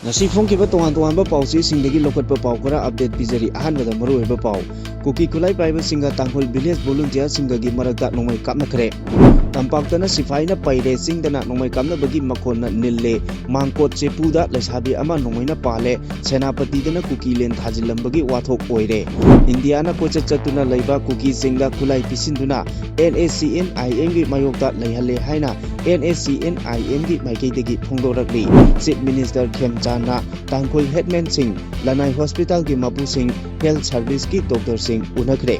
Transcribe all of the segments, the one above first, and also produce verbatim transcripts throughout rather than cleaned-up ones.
ꯉꯁꯤ ꯐꯣꯡꯈꯤꯕ ꯇꯣꯉꯥꯟ ꯇꯣꯉꯥꯟꯕ ꯄꯥꯎꯆꯦꯁꯤꯡꯗꯒꯤ ꯂꯧꯈꯠꯄ ꯄꯥꯎ ꯈꯔ ꯑꯞꯗꯦꯠ ꯄꯤꯖꯔꯤ꯫ ꯑꯍꯥꯟꯕꯗ ꯃꯔꯨꯑꯣꯏꯕ ꯄꯥꯎ꯫ ꯀꯨꯀꯤ ꯈꯨꯠꯂꯥꯏ ꯄꯥꯏꯕꯁꯤꯡꯒ ꯇꯥꯡꯈꯨꯜ ꯚꯤꯂꯦꯖ ꯚꯣꯂꯨꯟꯇꯤꯌꯔꯁꯤꯡꯒꯒꯤ ꯃꯔꯛꯇ ꯅꯣꯡꯃꯩ ꯀꯥꯞꯅꯈ꯭ꯔꯦ꯫ ꯇꯝꯄꯥꯛꯇꯅ ꯁꯤꯐꯥꯏꯅ ꯄꯩꯔꯦ, ꯆꯤꯡꯗꯅ ꯅꯣꯡꯃꯩ ꯀꯥꯞꯅꯕꯒꯤ ꯃꯈꯣꯟꯅ ꯅꯤꯜꯂꯦ꯫ ꯃꯥꯡꯀꯣꯠ ꯆꯦꯄꯨꯗ ꯂꯩꯁꯥꯕꯤ ꯑꯃ ꯅꯣꯡꯃꯩꯅ ꯄꯥꯜꯂꯦ꯫ ꯁꯦꯅꯥꯄꯇꯤꯗꯅ ꯀꯨꯀꯤ ꯂꯦꯟ ꯊꯥꯖꯤꯜꯂꯝꯕꯒꯤ ꯋꯥꯊꯣꯛ ꯑꯣꯏꯔꯦ꯫ ꯏꯟꯗꯤꯌꯥꯅ ꯀꯣꯏꯆꯠ ꯆꯠꯇꯨꯅ ꯂꯩꯕ ꯀꯨꯀꯤꯁꯤꯡꯗ ꯈꯨꯠꯂꯥꯏ ꯄꯤꯁꯤꯟꯗꯨꯅ ꯑꯦꯟ ꯑꯦꯁ ꯁꯤ ꯑꯦꯟ ꯑꯥꯏ ꯑꯦꯝꯒꯤ ꯃꯥꯌꯣꯛꯇ ꯂꯩꯍꯜꯂꯦ ꯍꯥꯏꯅ ꯑꯦꯟ ꯑꯦꯁ ꯁꯤ ꯑꯦꯟ ꯑꯥꯏ ꯑꯦꯝꯒꯤ ꯃꯥꯏꯀꯩꯗꯒꯤ ꯐꯣꯡꯗꯣꯔꯛꯂꯤ꯫ ꯆꯤꯐ ꯃꯤꯅꯤꯁꯇꯔ ꯈꯦꯝꯆꯥꯟꯅ ꯇꯥꯡꯈꯨꯜ ꯍꯦꯠꯃꯦꯟꯁꯤꯡ, ꯂꯅꯥꯏ ꯍꯣꯁꯄꯤꯇꯥꯜꯒꯤ ꯃꯄꯨꯁꯤꯡ, ꯍꯦꯜꯊ ꯁꯔꯚꯤꯁꯀꯤ ꯗꯣꯛꯇꯔꯁꯤꯡ ꯎꯅꯈ꯭ꯔꯦ꯫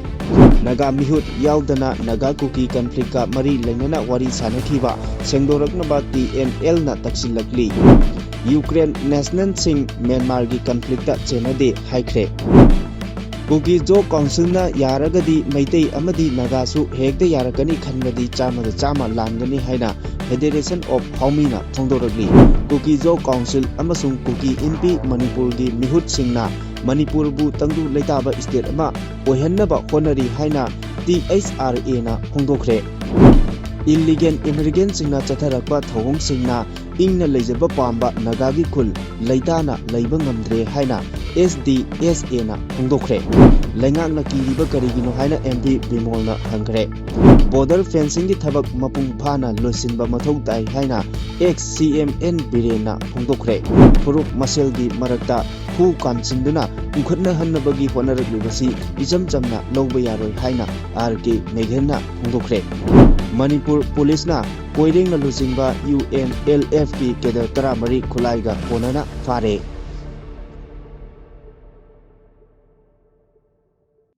ꯅꯥꯒꯥ ꯃꯤꯍꯨꯠ ꯌꯥꯎꯗꯅ ꯅꯥꯒꯥ ꯀꯨꯀꯤ ꯀꯟꯐ꯭ꯂꯤꯛꯀ ꯃꯔꯤ ꯂꯩꯅꯅ ꯋꯥꯔꯤ ꯁꯥꯅꯈꯤꯕ ꯁꯦꯡꯗꯣꯔꯛꯅꯕ ꯇꯤ ꯑꯦꯟ ꯑꯦꯜꯅ ꯇꯛꯁꯤꯜꯂꯛꯂꯤ꯫ ꯌꯨꯀ꯭ꯔꯦꯟ ꯅꯦꯁꯅꯦꯜꯁꯤꯡ ꯃ꯭ꯌꯥꯟꯃꯥꯔꯒꯤ ꯀꯟꯐ꯭ꯂꯤꯛꯇ ꯆꯦꯟꯅꯗꯦ ꯍꯥꯏꯈ꯭ꯔꯦ꯫ ꯀꯨꯀꯤ ꯖꯣ ꯀꯥꯎꯟꯁꯤꯜꯅ ꯌꯥꯔꯒꯗꯤ ꯃꯩꯇꯩ ꯑꯃꯗꯤ ꯅꯥꯒꯥꯁꯨ ꯍꯦꯛꯇ ꯌꯥꯔꯛꯀꯅꯤ ꯈꯟꯕꯗꯤ ꯆꯥꯝꯃꯗ ꯆꯥꯝꯃ ꯂꯥꯟꯒꯅꯤ ꯍꯥꯏꯅ federation of ꯍꯥꯎꯃꯤꯅ ꯐꯣꯡꯗꯣꯔꯛꯂꯤ꯫ Kuki Jo council ꯑꯃꯁꯨꯡ ꯀꯨꯀꯤ ꯏꯟꯄꯤ ꯃꯅꯤꯄꯨꯔꯒꯤ ꯃꯤꯍꯨꯠꯁꯤꯡꯅ ꯃꯅꯤꯄꯨꯔꯕꯨ ꯇꯪꯗꯨ ꯂꯩꯇꯥꯕ ꯁ꯭ꯇꯦꯠ ꯑꯃ ꯑꯣꯏꯍꯟꯅꯕ ꯍꯣꯠꯅꯔꯤ ꯍꯥꯏꯅ ꯇꯤ ꯑꯩꯆ ꯑꯥꯔ ꯑꯦꯅ ꯐꯣꯡꯗꯣꯛꯈ꯭ꯔꯦ꯫ ꯏꯜꯂꯤꯒꯦꯜ ꯏꯃꯤꯒ꯭ꯔꯦꯟꯁꯤꯡꯅ ꯆꯠꯊꯔꯛꯄ ꯊꯧꯑꯣꯡꯁꯤꯡꯅ ꯏꯪꯅ ꯂꯩꯖꯕ ꯄꯥꯝꯕ ꯅꯥꯒꯥꯒꯤ ꯈꯨꯜ ꯂꯩꯇꯥꯅ ꯂꯩꯕ ꯉꯝꯗ꯭ꯔꯦ ꯍꯥꯏꯅ ꯑꯦꯁ ꯗꯤ ꯑꯦꯁ ꯑꯦꯅ ꯐꯣꯡꯗꯣꯛꯈ꯭ꯔꯦ꯫ ꯂꯩꯉꯥꯛꯅ ꯀꯤꯔꯤꯕ ꯀꯔꯤꯒꯤꯅꯣ ꯍꯥꯏꯅ ꯑꯦꯝ ꯄꯤ ꯕꯤꯃꯣꯜꯅ ꯍꯪꯈ꯭ꯔꯦ꯫ ꯕꯣꯔꯗꯔ ꯐꯦꯟꯁꯤꯡꯒꯤ ꯊꯕꯛ ꯃꯄꯨꯡ ꯐꯥꯅ ꯂꯣꯏꯁꯤꯟꯕ ꯃꯊꯧ ꯇꯥꯏ ꯍꯥꯏꯅ ꯑꯦꯛꯁ ꯁꯤ ꯑꯦꯝ ꯑꯦꯟ ꯕꯤꯔꯦꯟꯅ ꯐꯣꯡꯗꯣꯛꯈ꯭ꯔꯦ꯫ ꯐꯨꯔꯨꯞ ꯃꯁꯦꯜꯒꯤ ꯃꯔꯛꯇ ꯈꯨ ꯀꯥꯝꯁꯤꯟꯗꯨꯅ ꯎꯪꯈꯠꯅꯍꯟꯅꯕꯒꯤ ꯍꯣꯠꯅꯔꯛꯂꯤꯕꯁꯤ ꯏꯆꯝ ꯆꯝꯅ ꯂꯧꯕ ꯌꯥꯔꯣꯏ ꯍꯥꯏꯅ ꯑꯥꯔ ꯀꯦ ꯃꯦꯘꯦꯜꯅ ꯐꯣꯡꯗꯣꯛꯈ꯭ꯔꯦ꯫ ꯃꯅꯤꯄꯨꯔ ꯄꯨꯂꯤꯁꯅ ꯀꯣꯏꯔꯦꯡꯅ ꯂꯨꯆꯤꯡꯕ ꯌꯨ ꯑꯦꯟ ꯑꯦꯜ ꯑꯦꯐꯀꯤ ꯀꯦꯗꯔ ꯇꯔꯥꯃꯔꯤ ꯈꯨꯠꯂꯥꯏꯒ ꯀꯣꯟꯅꯅ ꯐꯥꯔꯦ꯫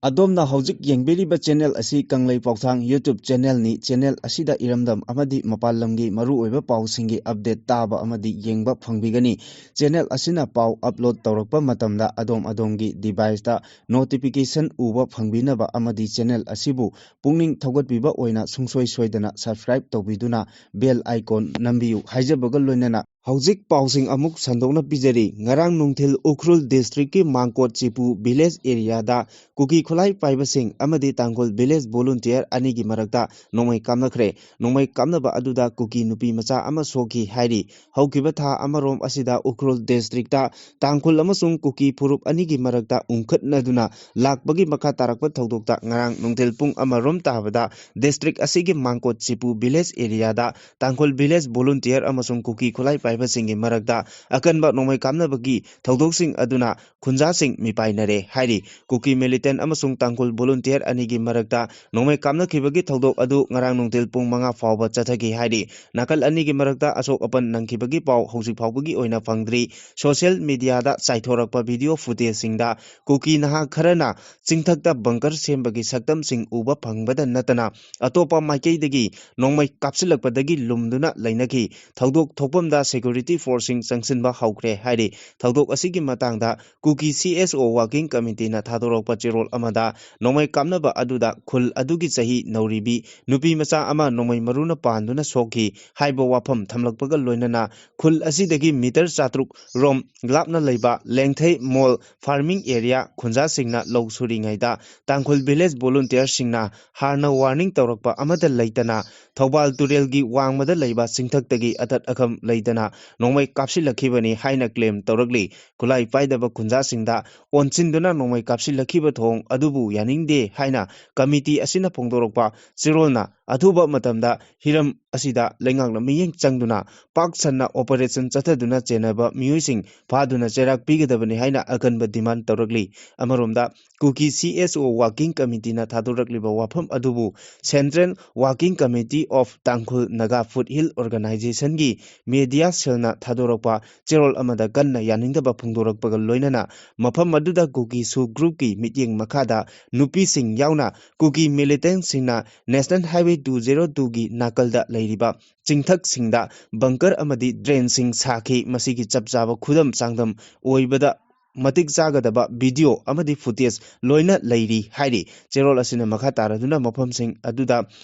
ꯑꯗꯣꯝꯅ ꯍꯧꯖꯤꯛ ꯌꯦꯡꯕꯤꯔꯤꯕ ꯆꯦꯅꯦꯜ ꯑꯁꯤ ꯀꯪꯂꯩ ꯄꯥꯎꯊꯥꯡ YouTube ꯆꯦꯅꯦꯜꯅꯤ꯫ ꯆꯦꯅꯦꯜ ꯑꯁꯤꯗ ꯏꯔꯝꯗꯝ ꯑꯃꯗꯤ ꯃꯄꯥꯟ ꯂꯝꯒꯤ ꯃꯔꯨꯑꯣꯏꯕ ꯄꯥꯎꯁꯤꯡꯒꯤ ꯑꯞꯗꯦꯠ ꯇꯥꯕ ꯑꯃꯗꯤ ꯌꯦꯡꯕ ꯐꯪꯕꯤꯒꯅꯤ꯫ ꯆꯦꯅꯦꯜ ꯑꯁꯤꯅ ꯄꯥꯎ ꯑꯞꯂꯣꯗ ꯇꯧꯔꯛꯄ ꯃꯇꯝꯗ ꯑꯗꯣꯝ ꯑꯗꯣꯝꯒꯤ ꯗꯤꯚꯥꯏꯁꯇ ꯅꯣꯇꯤꯐꯤꯀꯦꯁꯟ ꯎꯕ ꯐꯪꯕꯤꯅꯕ ꯑꯃꯗꯤ ꯆꯦꯅꯦꯜ ꯑꯁꯤꯕꯨ ꯄꯨꯛꯅꯤꯡ ꯊꯧꯒꯠꯄꯤꯕ ꯑꯣꯏꯅ ꯁꯨꯡꯁꯣꯏ ꯁꯣꯏꯗꯅ ꯁꯕꯁꯀ꯭ꯔꯥꯏꯕ ꯇꯧꯕꯤꯗꯨꯅ ꯕꯦꯜ ꯑꯥꯏꯀꯣꯟ ꯅꯝꯕꯤꯌꯨ ꯍꯥꯏꯖꯕꯒ ꯂꯣꯏꯅꯅ ꯍꯧꯖꯤꯛ ꯄꯥꯎꯁꯤꯡ ꯑꯃꯨꯛ ꯁꯟꯗꯣꯛꯅ ꯄꯤꯖꯔꯤ꯫ ꯉꯔꯥꯡ ꯅꯨꯡꯊꯤꯜ ꯎꯈ꯭ꯔꯨꯜ ꯗꯤꯁꯇ꯭ꯔꯤꯛꯀꯤ ꯃꯥꯡꯀꯣꯠ ꯆꯤꯄꯨ ꯚꯤꯂꯦꯖ ꯑꯦꯔꯤꯌꯥꯗ ꯀꯨꯀꯤ ꯈꯨꯠꯂꯥꯏ ꯄꯥꯏꯕꯁꯤꯡ ꯑꯃꯗꯤ ꯇꯥꯡꯈꯨꯜ ꯚꯤꯂꯦꯖ ꯚꯣꯂꯨꯟꯇꯤꯌꯔ ꯑꯅꯤꯒꯤ ꯃꯔꯛꯇ ꯅꯣꯡꯃꯩ ꯀꯥꯞꯅꯈ꯭ꯔꯦ꯫ ꯅꯣꯡꯃꯩ ꯀꯥꯞꯅꯕ ꯑꯗꯨꯗ ꯀꯨꯀꯤ ꯅꯨꯄꯤ ꯃꯆꯥ ꯑꯃ ꯁꯣꯛꯈꯤ ꯍꯥꯏꯔꯤ꯫ ꯍꯧꯈꯤꯕ ꯊꯥ ꯑꯃꯔꯣꯝ ꯑꯁꯤꯗ ꯎꯈ꯭ꯔꯨꯜ ꯗꯤꯁꯇ꯭ꯔꯤꯛꯇ ꯇꯥꯡꯈꯨꯜ ꯑꯃꯁꯨꯡ ꯀꯨꯀꯤ ꯐꯨꯔꯨꯞ ꯑꯅꯤꯒꯤ ꯃꯔꯛꯇ ꯎꯪꯈꯠꯅꯗꯨꯅ ꯂꯥꯛꯄꯒꯤ ꯃꯈꯥ ꯇꯥꯔꯛꯄ ꯊꯧꯗꯣꯛꯇ ꯉꯔꯥꯡ ꯅꯨꯡꯊꯤꯜ ꯄꯨꯡ ꯑꯃꯔꯣꯝ ꯇꯥꯕꯗ ꯗꯤꯁꯇ꯭ꯔꯤꯛ ꯑꯁꯤꯒꯤ ꯃꯥꯡꯀꯣꯠ ꯆꯤꯄꯨ ꯚꯤꯂꯦꯖ ꯑꯦꯔꯤꯌꯥꯗ ꯇꯥꯡꯈꯨꯜ ꯚꯤꯂꯦꯖ ꯚꯣꯂꯨꯟꯇꯤꯌꯔ ꯑꯃꯁꯨꯡ ꯀꯨꯀꯤ ꯈꯨꯠꯂꯥꯏ ꯄꯥꯏꯕꯁꯤꯡꯒꯤ ꯃꯔꯛꯇ ꯑꯀꯟꯕ ꯅꯣꯡꯃꯩ ꯀꯥꯞꯅꯕꯒꯤ ꯊꯧꯗꯣꯛꯁꯤꯡ ꯑꯗꯨꯅ ꯈꯨꯟꯖꯥꯁꯤꯡ ꯃꯤꯄꯥꯏꯅꯔꯦ ꯍꯥꯏꯔꯤ꯫ ꯀꯨꯀꯤ ꯃꯤꯂꯤꯇꯦꯟ ꯑꯃꯁꯨꯡ ꯇꯥꯡꯈꯨꯜ ꯚꯣꯂꯨꯟꯇꯤꯌꯔ ꯑꯅꯤꯒꯤ ꯃꯔꯛꯇ ꯅꯣꯡꯃꯩ ꯀꯥꯞꯅꯈꯤꯕꯒꯤ ꯊꯧꯗꯣꯛ ꯑꯗꯨ ꯉꯔꯥꯡ ꯅꯨꯡꯊꯤꯜ ꯄꯨꯡ ꯃꯉꯥ ꯐꯥꯎꯕ ꯆꯠꯊꯈꯤ ꯍꯥꯏꯔꯤ꯫ ꯅꯥꯀꯜ ꯑꯅꯤꯒꯤ ꯃꯔꯛꯇ ꯑꯁꯣꯛ ꯑꯄꯟ ꯅꯪꯈꯤꯕꯒꯤ ꯄꯥꯎ ꯍꯧꯖꯤꯛ ꯐꯥꯎꯕꯒꯤ ꯑꯣꯏꯅ ꯐꯪꯗ꯭ꯔꯤ꯫ ꯁꯣꯁꯤꯌꯦꯜ ꯃꯤꯗꯤꯌꯥꯗ ꯆꯥꯏꯊꯣꯔꯛꯄ ꯚꯤꯗꯤꯑꯣ ꯐꯨꯇꯦꯖꯁꯤꯡꯗ ꯀꯨꯀꯤ ꯅꯍꯥ ꯈꯔꯅ ꯆꯤꯡꯊꯛꯇ ꯕꯪꯀꯔ ꯁꯦꯝꯕꯒꯤ ꯁꯛꯇꯝꯁꯤꯡ ꯎꯕ ꯐꯪꯕꯗ ꯅꯠꯇꯅ ꯑꯇꯣꯞꯄ ꯃꯥꯏꯀꯩꯗꯒꯤ ꯅꯣꯡꯃꯩ ꯀꯥꯞꯁꯤꯜꯂꯛꯄꯗꯒꯤ ꯂꯨꯝꯗꯨꯅ ꯂꯩꯅꯈꯤ꯫ ꯊꯧꯗꯣꯛ ꯊꯣꯛꯐꯝꯗ ꯁꯦꯀ꯭ꯌꯨꯔꯤꯇꯤ ꯐꯣꯔꯁꯁꯤꯡ ꯆꯪꯁꯤꯟꯕ ꯍꯧꯈ꯭ꯔꯦ ꯍꯥꯏꯔꯤ꯫ ꯊꯧꯗꯣꯛ ꯑꯁꯤꯒꯤ ꯃꯇꯥꯡꯗ ꯀꯨꯀꯤ ꯁꯤ ꯑꯦꯁ ꯑꯣ ꯋꯥꯔꯀꯤꯡ ꯀꯃꯤꯇꯤꯅ ꯊꯥꯗꯣꯔꯛꯄ ꯆꯦꯔꯣꯜ ꯑꯃꯗ ꯅꯣꯡꯃꯩ ꯀꯥꯞꯅꯕ ꯑꯗꯨꯗ ꯈꯨꯜ ꯑꯗꯨꯒꯤ ꯆꯍꯤ ꯅꯧꯔꯤꯕꯤ ꯅꯨꯄꯤ ꯃꯆꯥ ꯑꯃ ꯅꯣꯡꯃꯩ ꯃꯔꯨꯅ ꯄꯥꯟꯗꯨꯅ ꯁꯣꯛꯈꯤ ꯍꯥꯏꯕ ꯋꯥꯐꯝ ꯊꯝꯂꯛꯄꯒ ꯂꯣꯏꯅꯅ ꯈꯨꯜ ꯑꯁꯤꯗꯒꯤ ꯃꯤꯇꯔ ꯆꯥꯇ꯭ꯔꯨꯛ ꯔꯣꯝ ꯂꯥꯞꯅ ꯂꯩꯕ ꯂꯦꯡꯊꯩ ꯃꯣꯜ ꯐꯥꯔꯃꯤꯡ ꯑꯦꯔꯤꯌꯥ ꯈꯨꯟꯖꯥꯁꯤꯡꯅ ꯂꯧ ꯁꯨꯔꯤꯉꯩꯗ ꯇꯥꯡꯈꯨꯜ ꯚꯤꯂꯦꯖ ꯚꯣꯂꯨꯟꯇꯤꯌꯔꯁꯤꯡꯅ ꯍꯥꯟꯅ ꯋꯥꯔꯅꯤꯡ ꯇꯧꯔꯛꯄ ꯑꯃꯠꯇ ꯂꯩꯇꯅ ꯊꯧꯕꯥꯜ ꯇꯨꯔꯦꯜꯒꯤ ꯋꯥꯡꯃꯗ ꯂꯩꯕ ꯆꯤꯡꯊꯛꯇꯒꯤ ꯑꯇꯠ ꯑꯈꯝ ꯂꯩꯇꯅ ꯅꯣꯡꯃꯩ ꯀꯥꯞꯁꯤꯜꯂꯛꯈꯤꯕꯅꯤ ꯍꯥꯏꯅ ꯀ꯭ꯂꯦꯝ ꯇꯧꯔꯛꯂꯤ꯫ ꯈꯨꯠꯂꯥꯏ ꯄꯥꯏꯗꯕ ꯈꯨꯟꯖꯥꯁꯤꯡꯗ ꯑꯣꯟꯁꯤꯟꯗꯨꯅ ꯅꯣꯡꯃꯩ ꯀꯥꯞꯁꯤꯜꯂꯛꯈꯤꯕ ꯊꯧꯑꯣꯡ ꯑꯗꯨꯕꯨ ꯌꯥꯅꯤꯡꯗꯦ ꯍꯥꯏꯅ ꯀꯃꯤꯇꯤ ꯑꯁꯤꯅ ꯐꯣꯡꯗꯣꯔꯛꯄ ꯆꯦꯔꯣꯜꯅ ꯑꯊꯨꯕ ꯃꯇꯝꯗ ꯍꯤꯔꯝ ꯑꯁꯤꯗ ꯂꯩꯉꯥꯛꯅ ꯃꯤꯠꯌꯦꯡ ꯆꯪꯗꯨꯅ ꯄꯥꯛ ꯁꯟꯅ ꯑꯣꯄꯔꯦꯁꯟ ꯆꯠꯊꯗꯨꯅ ꯆꯦꯟꯅꯕ ꯃꯤꯑꯣꯏꯁꯤꯡ ꯐꯥꯗꯨꯅ ꯆꯩꯔꯥꯛ ꯄꯤꯒꯗꯕꯅꯤ ꯍꯥꯏꯅ ꯑꯀꯟꯕ ꯗꯤꯃꯥꯟ ꯇꯧꯔꯛꯂꯤ꯫ ꯑꯃꯔꯣꯝꯗ ꯀꯨꯀꯤ ꯁꯤ ꯑꯦꯁ ꯑꯣ ꯋꯥꯔꯀꯤꯡ ꯀꯃꯤꯇꯤꯅ ꯊꯥꯗꯣꯔꯛꯂꯤꯕ ꯋꯥꯐꯝ ꯑꯗꯨꯕꯨ Central Working Committee of Tangkhul Naga Foothill Organizationꯒꯤ ꯃꯦꯗꯤꯌꯥ ꯁꯦꯜꯅ ꯊꯥꯗꯣꯔꯛꯄ ꯆꯦꯔꯣꯜ ꯑꯃꯗ ꯀꯟꯅ ꯌꯥꯅꯤꯡꯗꯕ ꯐꯣꯡꯗꯣꯔꯛꯄꯒ ꯂꯣꯏꯅꯅ ꯃꯐꯝ ꯑꯗꯨꯗ ꯀꯨꯀꯤ ꯁꯨ ꯒ꯭ꯔꯨꯞꯀꯤ ꯃꯤꯠꯌꯦꯡ ꯃꯈꯥꯗ ꯅꯨꯄꯤꯁꯤꯡ ꯌꯥꯎꯅ ꯀꯨꯀꯤ ꯃꯤꯂꯤꯇꯦꯟꯁꯤꯡꯅ National Highway two zero twoꯒꯤ ꯅꯥꯀꯜꯗ ꯂꯩꯔꯤꯕ ꯆꯤꯡꯊꯛꯁꯤꯡꯗ ꯕꯪꯀꯔ ꯑꯃꯗꯤ ꯗ꯭ꯔꯦꯟꯁꯤꯡ ꯁꯥꯈꯤ꯫ ꯃꯁꯤꯒꯤ ꯆꯞ ꯆꯥꯕ ꯈꯨꯗꯝ ꯆꯥꯡꯗꯝ ꯑꯣꯏꯕꯗ ꯃꯇꯤꯛ ꯆꯥꯒꯗꯕ video ꯑꯃꯗꯤ footage ꯂꯣꯏꯅ ꯂꯩꯔꯤ ꯍꯥꯏꯔꯤ꯫ ꯆꯦꯔꯣꯜ ꯑꯁꯤꯅ ꯃꯈꯥ ꯇꯥꯔꯗꯨꯅ ꯃꯐꯝꯁꯤꯡ ꯑꯗꯨꯗ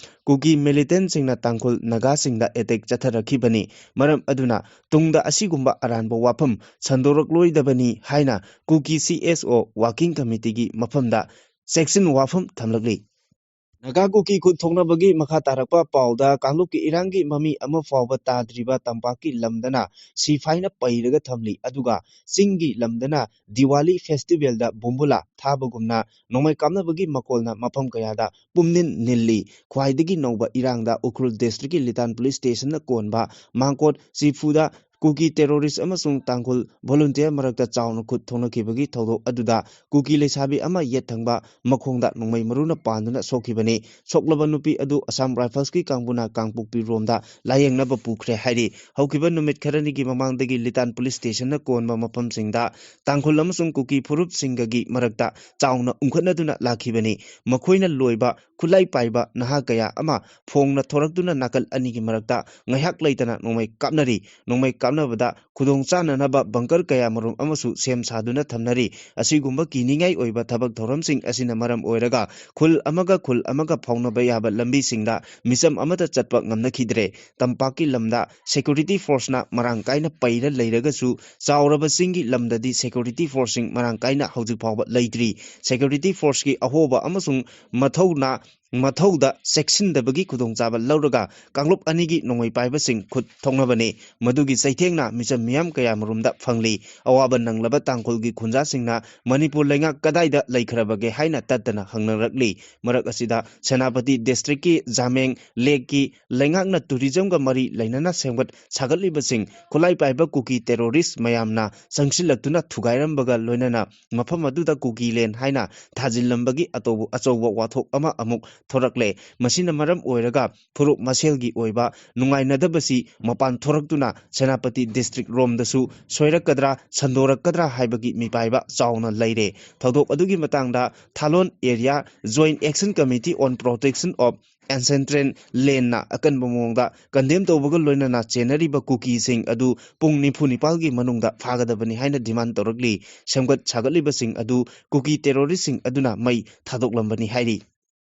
ꯀꯨꯀꯤ militantꯁꯤꯡꯅ ꯇꯥꯡꯈꯨꯜ ꯅꯥꯒꯥꯁꯤꯡꯗ attack ꯆꯠꯊꯔꯛꯈꯤꯕꯅꯤ꯫ ꯃꯔꯝ ꯑꯗꯨꯅ ꯇꯨꯡꯗ ꯑꯁꯤꯒꯨꯝꯕ ꯑꯔꯥꯟꯕ ꯋꯥꯐꯝ ꯁꯟꯗꯣꯔꯛꯂꯣꯏꯗꯕꯅꯤ ꯍꯥꯏꯅ ꯀꯨꯀꯤ C S O working committeeꯒꯤ ꯃꯐꯝꯗ ꯆꯦꯛꯁꯤꯟ ꯋꯥꯐꯝ ꯊꯝꯂꯛꯂꯤ꯫ ꯅꯥꯒꯥ ꯀꯨꯀꯤ ꯈꯨꯠ ꯊꯣꯛꯅꯕꯒꯤ ꯃꯈꯥ ꯇꯥꯔꯛꯄ ꯄꯥꯎꯗ, ꯀꯥꯡꯂꯨꯞꯀꯤ ꯏꯔꯥꯡꯒꯤ ꯃꯃꯤ ꯑꯃ ꯐꯥꯎꯕ ꯇꯥꯗ꯭ꯔꯤꯕ ꯇꯝꯄꯥꯛꯀꯤ ꯂꯝꯗꯅ ꯁꯤꯐꯥꯏꯅ ꯄꯩꯔꯒ ꯊꯝꯂꯤ, ꯑꯗꯨꯒ ꯆꯤꯡꯒꯤ ꯂꯝꯗꯅ ꯗꯤꯋꯥꯂꯤ festivalꯗ ꯕꯣꯝꯕꯨꯂꯥ ꯊꯥꯕꯒꯨꯝꯅ ꯅꯣꯡꯃꯩ ꯀꯥꯞꯅꯕꯒꯤ ꯃꯈꯣꯜꯅ ꯃꯐꯝ ꯀꯌꯥꯗ ꯄꯨꯝꯅꯤꯟ ꯅꯤꯜꯂꯤ꯫ ꯈ꯭ꯋꯥꯏꯗꯒꯤ ꯅꯧꯕ ꯏꯔꯥꯡꯗ ꯎꯈ꯭ꯔꯨꯜ districtꯀꯤ ꯂꯤꯇꯥꯟ police stationꯅ ꯀꯣꯟꯕ ꯃꯥꯡꯀꯣꯠ ꯆꯤꯐꯨꯗ ꯀꯨꯀꯤ terrorist ꯑꯃꯁꯨꯡ ꯇꯥꯡꯈꯨꯜ volunteer ꯃꯔꯛꯇ ꯆꯥꯎꯅ ꯈꯨꯠ ꯊꯣꯛꯅꯈꯤꯕꯒꯤ ꯊꯧꯗꯣꯛ ꯑꯗꯨꯗ ꯀꯨꯀꯤ ꯂꯩꯁꯥꯕꯤ ꯑꯃ ꯌꯦꯠ ꯊꯪꯕ ꯃꯈꯣꯡꯗ ꯅꯣꯡꯃꯩ ꯃꯔꯨꯅ ꯄꯥꯟꯗꯨꯅ ꯁꯣꯛꯈꯤꯕꯅꯤ꯫ ꯁꯣꯛꯂꯕ ꯅꯨꯄꯤ ꯑꯗꯨ Assam Riflesꯀꯤ ꯀꯥꯡꯕꯨꯅ ꯀꯥꯡꯄꯣꯛꯄꯤ ꯔꯣꯝꯗ ꯂꯥꯌꯦꯡꯅꯕ ꯄꯨꯈ꯭ꯔꯦ ꯍꯥꯏꯔꯤ꯫ ꯍꯧꯈꯤꯕ ꯅꯨꯃꯤꯠ ꯈꯔꯅꯤꯒꯤ ꯃꯃꯥꯡꯗꯒꯤ ꯂꯤꯇꯥꯟ police stationꯅ ꯀꯣꯟꯕ ꯃꯐꯝꯁꯤꯡꯗ ꯇꯥꯡꯈꯨꯜ ꯑꯃꯁꯨꯡ ꯀꯨꯀꯤ ꯐꯨꯔꯨꯞꯁꯤꯡꯒꯒꯤ ꯃꯔꯛꯇ ꯆꯥꯎꯅ ꯎꯪꯈꯠꯅꯗꯨꯅ ꯂꯥꯛꯈꯤꯕꯅꯤ꯫ ꯃꯈꯣꯏꯅ ꯂꯣꯏꯕ ꯈꯨꯠꯂꯥꯏ ꯄꯥꯏꯕ ꯅꯍꯥ ꯀꯌꯥ ꯑꯃ ꯐꯣꯡꯅ ꯊꯣꯔꯛꯇꯨꯅ ꯅꯥꯀꯜ ꯑꯅꯤꯒꯤ ꯃꯔꯛꯇ ꯉꯥꯏꯍꯥꯛ ꯂꯩꯇꯅ ꯅꯣꯡꯃꯩ ꯀꯥꯞꯅꯔꯤ꯫ ꯅꯣꯡꯃꯩ ꯀꯥꯞꯅꯕꯗ ꯈꯨꯗꯣꯡ ꯆꯥꯅꯅꯕ bunker ꯀꯌꯥ ꯃꯔꯨꯝ ꯑꯃꯁꯨ ꯁꯦꯝ ꯁꯥꯗꯨꯅ ꯊꯝꯅꯔꯤ꯫ ꯑꯁꯤꯒꯨꯝꯕ ꯀꯤꯅꯤꯡꯉꯥꯏ ꯑꯣꯏꯕ ꯊꯕꯛ ꯊꯧꯔꯝꯁꯤꯡ ꯑꯁꯤꯅ ꯃꯔꯝ ꯑꯣꯏꯔꯒ ꯈꯨꯜ ꯑꯃꯒ ꯈꯨꯜ ꯑꯃꯒ ꯐꯥꯎꯅꯕ ꯌꯥꯕ ꯂꯝꯕꯤꯁꯤꯡꯗ ꯃꯤꯆꯝ ꯑꯃꯠꯇ ꯆꯠꯄ ꯉꯝꯅꯈꯤꯗ꯭ꯔꯦ꯫ ꯇꯝꯄꯥꯛꯀꯤ ꯂꯝꯗ security forceꯅ ꯃꯔꯥꯡ ꯀꯥꯏꯅ ꯄꯩꯔ ꯂꯩꯔꯒꯁꯨ, ꯆꯥꯎꯔꯕ ꯆꯤꯡꯒꯤ ꯂꯝꯗꯗꯤ security forceꯁꯤꯡ ꯃꯔꯥꯡ ꯀꯥꯏꯅ ꯍꯧꯖꯤꯛ ꯐꯥꯎꯕ ꯂꯩꯇ꯭ꯔꯤ꯫ Security forceꯀꯤ ꯑꯍꯣꯕ ꯑꯃꯁꯨꯡ ꯃꯊꯧꯅ ꯃꯊꯧꯗ ꯆꯦꯛꯁꯤꯟꯗꯕꯒꯤ ꯈꯨꯗꯣꯡꯆꯥꯕ ꯂꯧꯔꯒ ꯀꯥꯡꯂꯨꯞ ꯑꯅꯤꯒꯤ ꯅꯣꯡꯃꯩ ꯄꯥꯏꯕꯁꯤꯡ ꯈꯨꯠ ꯊꯣꯛꯅꯕꯅꯤ꯫ ꯃꯗꯨꯒꯤ ꯆꯩꯊꯦꯡꯅ ꯃꯤꯆꯝ ꯃꯤꯌꯥꯝ ꯀꯌꯥꯃꯔꯨꯝꯗ ꯐꯪꯂꯤ꯫ ꯑꯋꯥꯕ ꯅꯪꯂꯕ ꯇꯥꯡꯈꯨꯜꯒꯤ ꯈꯨꯟꯖꯥꯁꯤꯡꯅ ꯃꯅꯤꯄꯨꯔ ꯂꯩꯉꯥꯛ ꯀꯗꯥꯏꯗ ꯂꯩꯈ꯭ꯔꯕꯒꯦ ꯍꯥꯏꯅ ꯇꯠꯇꯅ ꯍꯪꯅꯔꯛꯂꯤ꯫ ꯃꯔꯛ ꯑꯁꯤꯗ ꯁꯦꯅꯥꯄꯇꯤ districtꯀꯤ ꯖꯥꯃꯦꯡ lakeꯀꯤ ꯂꯩꯉꯥꯛꯅ tourismꯒ ꯃꯔꯤ ꯂꯩꯅꯅ ꯁꯦꯝꯒꯠ ꯁꯥꯒꯠꯂꯤꯕꯁꯤꯡ ꯈꯨꯠꯂꯥꯏ ꯄꯥꯏꯕ ꯀꯨꯀꯤ terrorist ꯃꯌꯥꯝꯅ ꯆꯪꯁꯤꯜꯂꯛꯇꯨꯅ ꯊꯨꯒꯥꯏꯔꯝꯕꯒ ꯂꯣꯏꯅꯅ ꯃꯐꯝ ꯑꯗꯨꯗ ꯀꯨꯀꯤ land ꯍꯥꯏꯅ ꯊꯥꯖꯤꯜꯂꯝꯕꯒꯤ ꯑꯇꯧꯕ-, ꯑꯆꯧꯕ ꯋꯥꯊꯣꯛ ꯑꯃ ꯑꯃꯨꯛ ꯊꯣꯔꯛꯂꯦ꯫ ꯃꯁꯤꯅ ꯃꯔꯝ ꯑꯣꯏꯔꯒ ꯐꯨꯔꯨꯞ ꯃꯁꯦꯜꯒꯤ ꯑꯣꯏꯕ ꯅꯨꯡꯉꯥꯏꯅꯗꯕꯁꯤ ꯃꯄꯥꯟ ꯊꯣꯔꯛꯇꯨꯅ ꯁꯦꯅꯥꯄꯇꯤ ꯗꯤꯁꯇ꯭ꯔꯤꯛ ꯔꯣꯝꯗꯁꯨ ꯁꯣꯏꯔꯛꯀꯗ꯭ꯔꯥ, ꯁꯟꯗꯣꯔꯛꯀꯗ꯭ꯔꯥ ꯍꯥꯏꯕꯒꯤ ꯃꯤꯄꯥꯏꯕ ꯆꯥꯎꯅ ꯂꯩꯔꯦ꯫ ꯊꯧꯗꯣꯛ ꯑꯗꯨꯒꯤ ꯃꯇꯥꯡꯗ Thalon area joint action committee on protection of ancestral ꯂꯦꯟꯅ ꯑꯀꯟꯕ ꯃꯑꯣꯡꯗ ꯀꯟꯗꯦꯝ ꯇꯧꯕꯒ ꯂꯣꯏꯅꯅ ꯆꯦꯟꯅꯔꯤꯕ ꯀꯨꯀꯤꯁꯤꯡ ꯑꯗꯨ ꯄꯨꯡ ꯅꯤꯐꯨ ꯅꯤꯄꯥꯜꯒꯤ ꯃꯅꯨꯡꯗ ꯐꯥꯒꯗꯕꯅꯤ ꯍꯥꯏꯅ ꯗꯤꯃꯥꯟ ꯇꯧꯔꯛꯂꯤ꯫ ꯁꯦꯝꯒꯠ ꯁꯥꯒꯠꯂꯤꯕꯁꯤꯡ ꯑꯗꯨ ꯀꯨꯀꯤ ꯇꯦꯔꯣꯔꯤꯁꯁꯤꯡ ꯑꯗꯨꯅ ꯃꯩ ꯊꯥꯗꯣꯛꯂꯝꯕꯅꯤ ꯍꯥꯏꯔꯤ꯫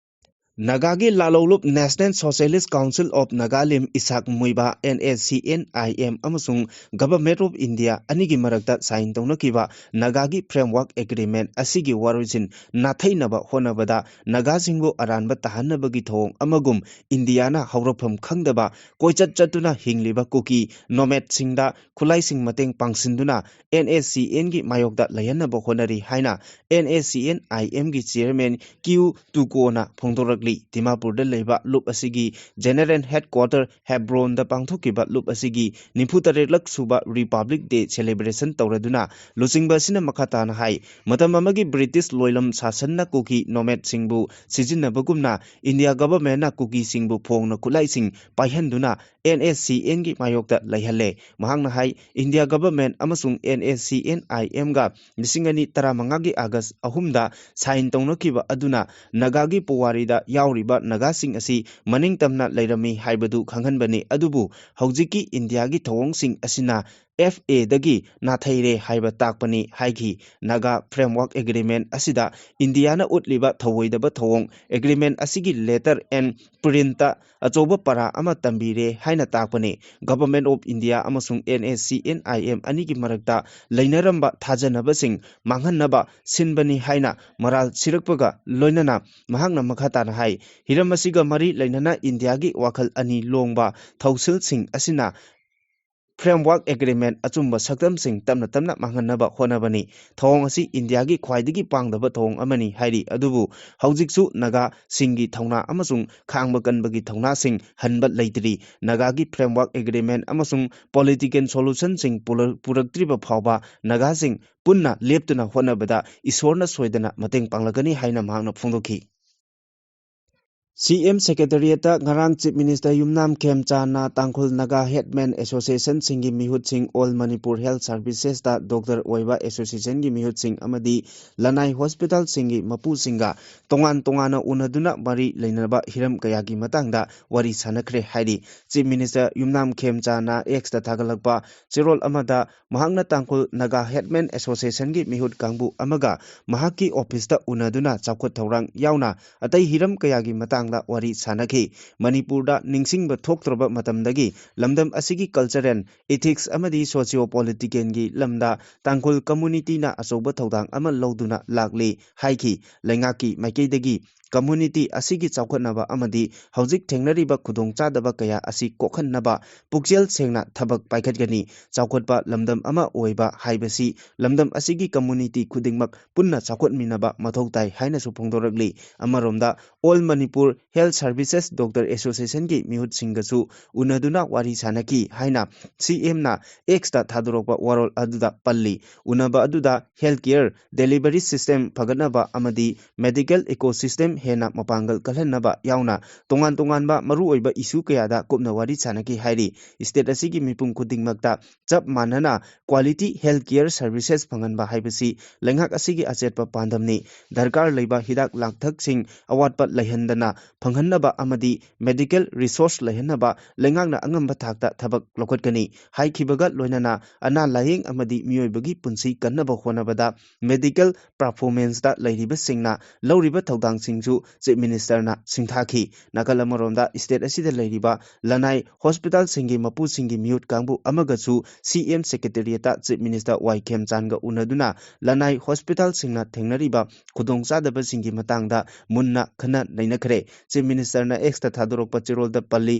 ꯅꯥꯒꯥꯒꯤ ꯂꯥꯂꯧꯂꯨꯞ National Socialist Council of Nagalim, Isaac ꯃꯨꯏꯕꯥ, N S C N I M, ꯑꯃꯁꯨꯡ Government of India ꯑꯅꯤꯒꯤ ꯃꯔꯛꯇ ꯁꯥꯏꯟ ꯇꯧꯅꯈꯤꯕ ꯅꯥꯒꯥꯒꯤ Framework Agreement ꯑꯁꯤꯒꯤ ꯋꯥꯔꯣꯏꯁꯤꯟ ꯅꯥꯊꯩꯅꯕ ꯍꯣꯠꯅꯕꯗ ꯅꯥꯒꯥꯁꯤꯡꯕꯨ ꯑꯔꯥꯟꯕ ꯇꯥꯍꯟꯅꯕꯒꯤ ꯊꯧꯑꯣꯡ ꯑꯃꯒꯨꯝ ꯏꯟꯗꯤꯌꯥꯅ ꯍꯧꯔꯛꯐꯝ ꯈꯪꯗꯕ ꯀꯣꯏꯆꯠ ꯆꯠꯇꯨꯅ ꯍꯤꯡꯂꯤꯕ ꯀꯨꯀꯤ ꯅꯣꯃꯦꯠꯁꯤꯡꯗ ꯈꯨꯠꯂꯥꯏꯁꯤꯡ ꯃꯇꯦꯡ ꯄꯥꯡꯁꯤꯟꯗꯨꯅ N S C N ꯒꯤ ꯃꯥꯌꯣꯛꯇ ꯂꯩꯍꯟꯅꯕ ꯍꯣꯠꯅꯔꯤ ꯍꯥꯏꯅ N S C N I M ꯒꯤ chairman Q Tuko ꯅ ꯐꯣꯡꯗꯣꯔꯛꯂꯤ꯫ ꯗꯤꯃꯥꯄꯨꯔꯗ ꯂꯩꯕ ꯂꯨꯞ ꯑꯁꯤꯒꯤ general headquarter ꯍꯦꯕ꯭ꯔꯣꯟꯗ ꯄꯥꯡꯊꯣꯛꯈꯤꯕ ꯂꯨꯞ ꯑꯁꯤꯒꯤ ꯅꯤꯐꯨ ꯇꯔꯦꯠꯂꯛ ꯁꯨꯕ Republic Day celebration ꯇꯧꯔꯗꯨꯅ ꯂꯨꯆꯤꯡꯕ ꯑꯁꯤꯅ ꯃꯈꯥ ꯇꯥꯅ ꯍꯥꯏ, ꯃꯇꯝ ꯑꯃꯒꯤ ꯕ꯭ꯔꯤꯇꯤꯁ ꯂꯣꯏꯂꯝ ꯁꯥꯁꯟꯅ ꯀꯨꯀꯤ ꯅꯣꯃꯦꯠꯁꯤꯡꯕꯨ ꯁꯤꯖꯤꯟꯅꯕꯒꯨꯝꯅ ꯏꯟꯗꯤꯌꯥ ꯒꯚꯔꯟꯃꯦꯟꯠꯅ ꯀꯨꯀꯤꯁꯤꯡꯕꯨ ꯐꯣꯡꯅ ꯈꯨꯠꯂꯥꯏꯁꯤꯡ ꯄꯥꯏꯍꯟꯗꯨꯅ N S C N ꯒꯤ ꯃꯥꯌꯣꯛꯇ ꯂꯩꯍꯜꯂꯦ꯫ ꯃꯍꯥꯛꯅ ꯍꯥꯏ, ꯏꯟꯗꯤꯌꯥ ꯒꯚꯔꯟꯃꯦꯟꯠ ꯑꯃꯁꯨꯡ N S C N I M ꯒ ꯂꯤꯁꯤꯡ ꯑꯅꯤ ꯇꯔꯥꯃꯉꯥꯒꯤ ꯑꯥꯒꯁ ꯑꯍꯨꯝꯗ ꯁꯥꯏꯟ ꯇꯧꯅꯈꯤꯕ ꯑꯗꯨꯅ ꯅꯥꯒꯥꯒꯤ ꯄꯨꯋꯥꯔꯤꯗ ꯌꯥꯎꯔꯤꯕ ꯅꯥꯒꯥꯁꯤꯡ ꯑꯁꯤ ꯃꯅꯤꯡ ꯇꯝꯅ ꯂꯩꯔꯝꯃꯤ ꯍꯥꯏꯕꯗꯨ ꯈꯪꯍꯟꯕꯅꯤ, ꯑꯗꯨꯕꯨ ꯍꯧꯖꯤꯛꯀꯤ ꯏꯟꯗꯤꯌꯥꯒꯤ ꯊꯧꯑꯣꯡꯁꯤꯡ ꯑꯁꯤꯅ F A ꯗꯒꯤ ꯅꯥꯊꯩꯔꯦ ꯍꯥꯏꯕ ꯇꯥꯛꯄꯅꯤ ꯍꯥꯏꯈꯤ꯫ ꯅꯥꯒꯥ Framework Agreement ꯑꯁꯤꯗ ꯏꯟꯗꯤꯌꯥꯅ ꯎꯠꯂꯤꯕ ꯊꯧꯑꯣꯏꯗꯕ ꯊꯧꯑꯣꯡ, agreement ꯑꯁꯤꯒꯤ letter and print ꯑꯆꯧꯕ ꯄꯔꯥ ꯑꯃ ꯇꯝꯕꯤꯔꯦ ꯍꯥꯏꯅ ꯇꯥꯛꯄꯅꯤ꯫ Government of India ꯑꯃꯁꯨꯡ N S C N I M ꯑꯅꯤꯒꯤ ꯃꯔꯛꯇ ꯂꯩꯅꯔꯝꯕ ꯊꯥꯖꯅꯕꯁꯤꯡ ꯃꯥꯡꯍꯟꯅꯕ ꯁꯤꯟꯕꯅꯤ ꯍꯥꯏꯅ ꯃꯔꯥꯜ ꯁꯤꯔꯛꯄꯒ ꯂꯣꯏꯅꯅ ꯃꯍꯥꯛꯅ ꯃꯈꯥ ꯇꯥꯅ ꯍꯥꯏ, ꯍꯤꯔꯝ ꯑꯁꯤꯒ ꯃꯔꯤ ꯂꯩꯅꯅ ꯏꯟꯗꯤꯌꯥꯒꯤ ꯋꯥꯈꯜ ꯑꯅꯤ ꯂꯣꯡꯕ ꯊꯧꯁꯤꯜꯁꯤꯡ ꯑꯁꯤꯅ Framework Agreement ꯑꯆꯨꯝꯕ ꯁꯛꯇꯝꯁꯤꯡ ꯇꯞꯅ ꯇꯞꯅ ꯃꯥꯡꯍꯟꯅꯕ ꯍꯣꯠꯅꯕꯅꯤ꯫ ꯊꯧꯑꯣꯡ ꯑꯁꯤ ꯏꯟꯗꯤꯌꯥꯒꯤ ꯈ꯭ꯋꯥꯏꯗꯒꯤ ꯄꯥꯡꯗꯕ ꯊꯧꯑꯣꯡ ꯑꯃꯅꯤ ꯍꯥꯏꯔꯤ꯫ ꯑꯗꯨꯕꯨ ꯍꯧꯖꯤꯛꯁꯨ ꯅꯥꯒꯥꯁꯤꯡꯒꯤ ꯊꯧꯅꯥ ꯑꯃꯁꯨꯡ ꯈꯥꯡꯕ ꯀꯟꯕꯒꯤ ꯊꯧꯅꯥꯁꯤꯡ ꯍꯟꯕ ꯂꯩꯇ꯭ꯔꯤ꯫ ꯅꯥꯒꯥꯒꯤ Framework Agreement ꯑꯃꯁꯨꯡ political solutionꯁꯤꯡ ꯄꯨꯔ-, ꯄꯨꯔꯛꯇ꯭ꯔꯤꯕ ꯐꯥꯎꯕ ꯅꯥꯒꯥꯁꯤꯡ ꯄꯨꯟꯅ ꯂꯦꯞꯇꯨꯅ ꯍꯣꯠꯅꯕꯗ ꯏꯁꯣꯔꯅ ꯁꯣꯏꯗꯅ ꯃꯇꯦꯡ ꯄꯥꯡꯂꯛꯀꯅꯤ ꯍꯥꯏꯅ ꯃꯍꯥꯛꯅ ꯐꯣꯡꯗꯣꯛꯈꯤ꯫ ꯁꯤ ꯑꯦꯝ ꯁꯦꯀ꯭ꯔꯦꯇꯔꯤꯌꯦꯠꯇ ꯉꯔꯥꯡ chief minister Yumnam Khemchand Tangkhul Naga headmen ꯑꯦꯁꯣꯁꯤꯌꯦꯁꯟꯁꯤꯡꯒꯤ ꯃꯤꯍꯨꯠꯁꯤꯡ, ꯑꯣꯜ ꯃꯅꯤꯄꯨꯔ ꯍꯦꯜꯊ ꯁꯔꯚꯤꯁꯦꯁꯇ ꯗꯣꯛꯇꯔ ꯑꯣꯏꯕ ꯑꯦꯁꯣꯁꯤꯌꯦꯁꯟꯒꯤ ꯃꯤꯍꯨꯠꯁꯤꯡ ꯑꯃꯗꯤ ꯂꯅꯥꯏ ꯍꯣꯁꯄꯤꯇꯥꯜꯁꯤꯡꯒꯤ ꯃꯄꯨꯁꯤꯡꯒ ꯇꯣꯉꯥꯟ ꯇꯣꯉꯥꯟꯅ ꯎꯅꯗꯨꯅ ꯃꯔꯤ ꯂꯩꯅꯕ ꯍꯤꯔꯝ ꯀꯌꯥꯒꯤ ꯃꯇꯥꯡꯗ ꯋꯥꯔꯤ ꯁꯥꯟꯅꯈ꯭ꯔꯦ ꯍꯥꯏꯔꯤ꯫ ꯆꯤꯐ ꯃꯤꯅꯤꯁꯇꯔ ꯌꯨꯝꯅꯥꯝ ꯈꯦꯝꯆꯥꯟꯅ ꯑꯦꯛꯁꯇ ꯊꯥꯒꯠꯂꯛꯄ ꯆꯦꯔꯣꯜ ꯑꯃꯗ ꯃꯍꯥꯛꯅ ꯇꯥꯡꯈꯨꯜ ꯅꯥꯒꯥ ꯍꯦꯗꯃꯦꯟ ꯑꯦꯁꯣꯁꯤꯌꯦꯁꯟꯒꯤ ꯃꯤꯍꯨꯠ ꯀꯥꯡꯕꯨ ꯑꯃꯒ ꯃꯍꯥꯛꯀꯤ ꯑꯣꯐꯤꯁꯇ ꯎꯅꯗꯨꯅ ꯆꯥꯎꯈꯠ ꯊꯧꯔꯥꯡ ꯌꯥꯎꯅ ꯑꯇꯩ ꯍꯤꯔꯝ ꯀꯌꯥꯒꯤ ꯃꯇꯥꯡꯗ ꯋꯥꯔꯤ ꯁꯥꯟꯅꯈꯤ꯫ ꯃꯅꯤꯄꯨꯔꯗ ꯅꯤꯡꯁꯤꯡꯕ ꯊꯣꯛꯇ꯭ꯔꯕ ꯃꯇꯝꯗꯒꯤ ꯂꯝꯗꯝ ꯑꯁꯤꯒꯤ ꯀꯜꯆꯔꯦꯜ, ꯏꯊꯤꯛꯁ ꯑꯃꯗꯤ ꯁꯣꯁꯤꯌꯣ ꯄꯣꯂꯤꯇꯤꯀꯦꯜꯒꯤ ꯂꯝꯗ ꯇꯥꯡꯈꯨꯜ ꯀꯝꯃꯨꯅꯤꯇꯤꯅ ꯑꯆꯧꯕ ꯊꯧꯗꯥꯡ ꯑꯃ ꯂꯧꯗꯨꯅ ꯂꯥꯛꯂꯤ ꯍꯥꯏꯈꯤ꯫ ꯂꯩꯉꯥꯛꯀꯤ ꯃꯥꯏꯀꯩꯗꯒꯤ ꯀꯝꯃꯨꯅꯤꯇꯤ ꯑꯁꯤꯒꯤ ꯆꯥꯎꯈꯠꯅꯕ ꯑꯃꯗꯤ ꯍꯧꯖꯤꯛ ꯊꯦꯡꯅꯔꯤꯕ ꯈꯨꯗꯣꯡꯆꯥꯗꯕ ꯀꯌꯥ ꯑꯁꯤ ꯀꯣꯛꯍꯟꯅꯕ ꯄꯨꯛꯆꯦꯜ ꯁꯦꯡꯅ ꯊꯕꯛ ꯄꯥꯏꯈꯠꯀꯅꯤ꯫ ꯆꯥꯎꯈꯠꯄ ꯂꯝꯗꯝ ꯑꯃ ꯑꯣꯏꯕ ꯍꯥꯏꯕꯁꯤ ꯂꯝꯗꯝ ꯑꯁꯤꯒꯤ ꯀꯝꯃꯨꯅꯤꯇꯤ ꯈꯨꯗꯤꯡꯃꯛ ꯄꯨꯟꯅ ꯆꯥꯎꯈꯠꯃꯤꯟꯅꯕ ꯃꯊꯧ ꯇꯥꯏ ꯍꯥꯏꯅꯁꯨ ꯐꯣꯡꯗꯣꯔꯛꯂꯤ꯫ ꯑꯃꯔꯣꯝꯗ, all Manipur health services doctor ꯑꯦꯁꯣꯁꯤꯌꯦꯁꯟꯒꯤ ꯃꯤꯍꯨꯠꯁꯤꯡꯒꯁꯨ ꯎꯅꯗꯨꯅ ꯋꯥꯔꯤ ꯁꯥꯟꯅꯈꯤ ꯍꯥꯏꯅ ꯁꯤ ꯑꯦꯝꯅ ꯑꯦꯛꯁꯇ ꯊꯥꯗꯣꯔꯛꯄ ꯋꯥꯔꯣꯜ ꯑꯗꯨꯗ ꯄꯜꯂꯤ꯫ ꯎꯅꯕ ꯑꯗꯨꯗ ꯍꯦꯜꯊ ꯀꯦꯌꯔ ꯗꯦꯂꯤꯚꯔꯤ ꯁꯤꯁꯇꯦꯝ ꯐꯒꯠꯅꯕ ꯑꯃꯗꯤ ꯃꯦꯗꯤꯀꯦꯜ ꯏꯀꯣꯁꯤꯁꯇꯦꯝ ꯍꯦꯟꯅ ꯃꯄꯥꯡꯒꯜ ꯀꯜꯍꯟꯅꯕ ꯌꯥꯎꯅ ꯇꯣꯉꯥꯟ ꯇꯣꯉꯥꯟꯕ ꯃꯔꯨꯑꯣꯏꯕ ꯏꯁꯨ ꯀꯌꯥꯗ ꯀꯨꯞꯅ ꯋꯥꯔꯤ ꯁꯥꯟꯅꯈꯤ ꯍꯥꯏꯔꯤ꯫ ꯁ꯭ꯇꯦꯠ ꯑꯁꯤꯒꯤ ꯃꯤꯄꯨꯝ ꯈꯨꯗꯤꯡꯃꯛꯇ ꯆꯞ ꯃꯥꯟꯅꯅ ꯀ꯭ꯋꯥꯂꯤꯇꯤ ꯍꯦꯜꯊ ꯀꯦꯌꯔ ꯁꯔꯚꯤꯁꯦꯁ ꯐꯪꯍꯟꯕ ꯍꯥꯏꯕꯁꯤ ꯂꯩꯉꯥꯛ ꯑꯁꯤꯒꯤ ꯑꯆꯦꯠꯄ ꯄꯥꯟꯗꯝꯅꯤ꯫ ꯗꯔꯀꯥꯔ ꯂꯩꯕ ꯍꯤꯗꯥꯛ ꯂꯥꯡꯊꯛꯁꯤꯡ ꯑꯋꯥꯠꯄ ꯂꯩꯍꯟꯗꯅ ꯐꯪꯍꯟꯅꯕ ꯑꯃꯗꯤ ꯃꯦꯗꯤꯀꯦꯜ ꯔꯤꯁꯣꯔꯁ ꯂꯩꯍꯟꯅꯕ ꯂꯩꯉꯥꯛꯅ ꯑꯉꯝꯕ ꯊꯥꯛꯇ ꯊꯕꯛ ꯂꯧꯈꯠꯀꯅꯤ ꯍꯥꯏꯈꯤꯕꯒ ꯂꯣꯏꯅꯅ ꯑꯅꯥ ꯂꯥꯌꯦꯡ ꯑꯃꯗꯤ ꯃꯤꯑꯣꯏꯕꯒꯤ ꯄꯨꯟꯁꯤ ꯀꯟꯅꯕ ꯍꯣꯠꯅꯕꯗ ꯃꯦꯗꯤꯀꯦꯜ ꯄꯔꯐꯣꯔꯃꯦꯟꯁꯇ ꯂꯩꯔꯤꯕꯁꯤꯡꯅ ꯂꯧꯔꯤꯕ ꯊꯧꯗꯥꯡꯁꯤꯡꯁꯨ ꯆꯤꯐ ꯃꯤꯅꯤꯁꯇꯔꯅ ꯁꯤꯡꯊꯥꯈꯤ꯫ ꯅꯥꯀꯜ ꯑꯃꯔꯣꯝꯗ, ꯁ꯭ꯇꯦꯠ ꯑꯁꯤꯗ ꯂꯩꯔꯤꯕ ꯂꯅꯥꯏ ꯍꯣꯁꯄꯤꯇꯥꯜꯁꯤꯡꯒꯤ ꯃꯄꯨꯁꯤꯡꯒꯤ ꯃꯤꯍꯨꯠ ꯀꯥꯡꯕꯨ ꯑꯃꯒꯁꯨ ꯁꯤ ꯑꯦꯝ ꯁꯦꯀ꯭ꯔꯦꯇꯔꯤꯌꯦꯠꯇ ꯆꯤꯐ ꯃꯤꯅꯤꯁꯇꯔ ꯋꯥꯏ ꯈꯦꯝꯆꯥꯟꯒ ꯎꯅꯗꯨꯅ ꯂꯅꯥꯏ ꯍꯣꯁꯄꯤꯇꯥꯜꯁꯤꯡꯅ ꯊꯦꯡꯅꯔꯤꯕ ꯈꯨꯗꯣꯡꯆꯥꯗꯕꯁꯤꯡꯒꯤ ꯃꯇꯥꯡꯗ ꯃꯨꯟꯅ ꯈꯟꯅ ꯅꯩꯅꯈ꯭ꯔꯦ꯫ ꯆꯤꯐ ꯃꯤꯅꯤꯁꯇꯔꯅ ꯑꯦꯛꯁꯇ ꯊꯥꯗꯣꯔꯛꯄ ꯆꯦꯔꯣꯜꯗ ꯄꯜꯂꯤ,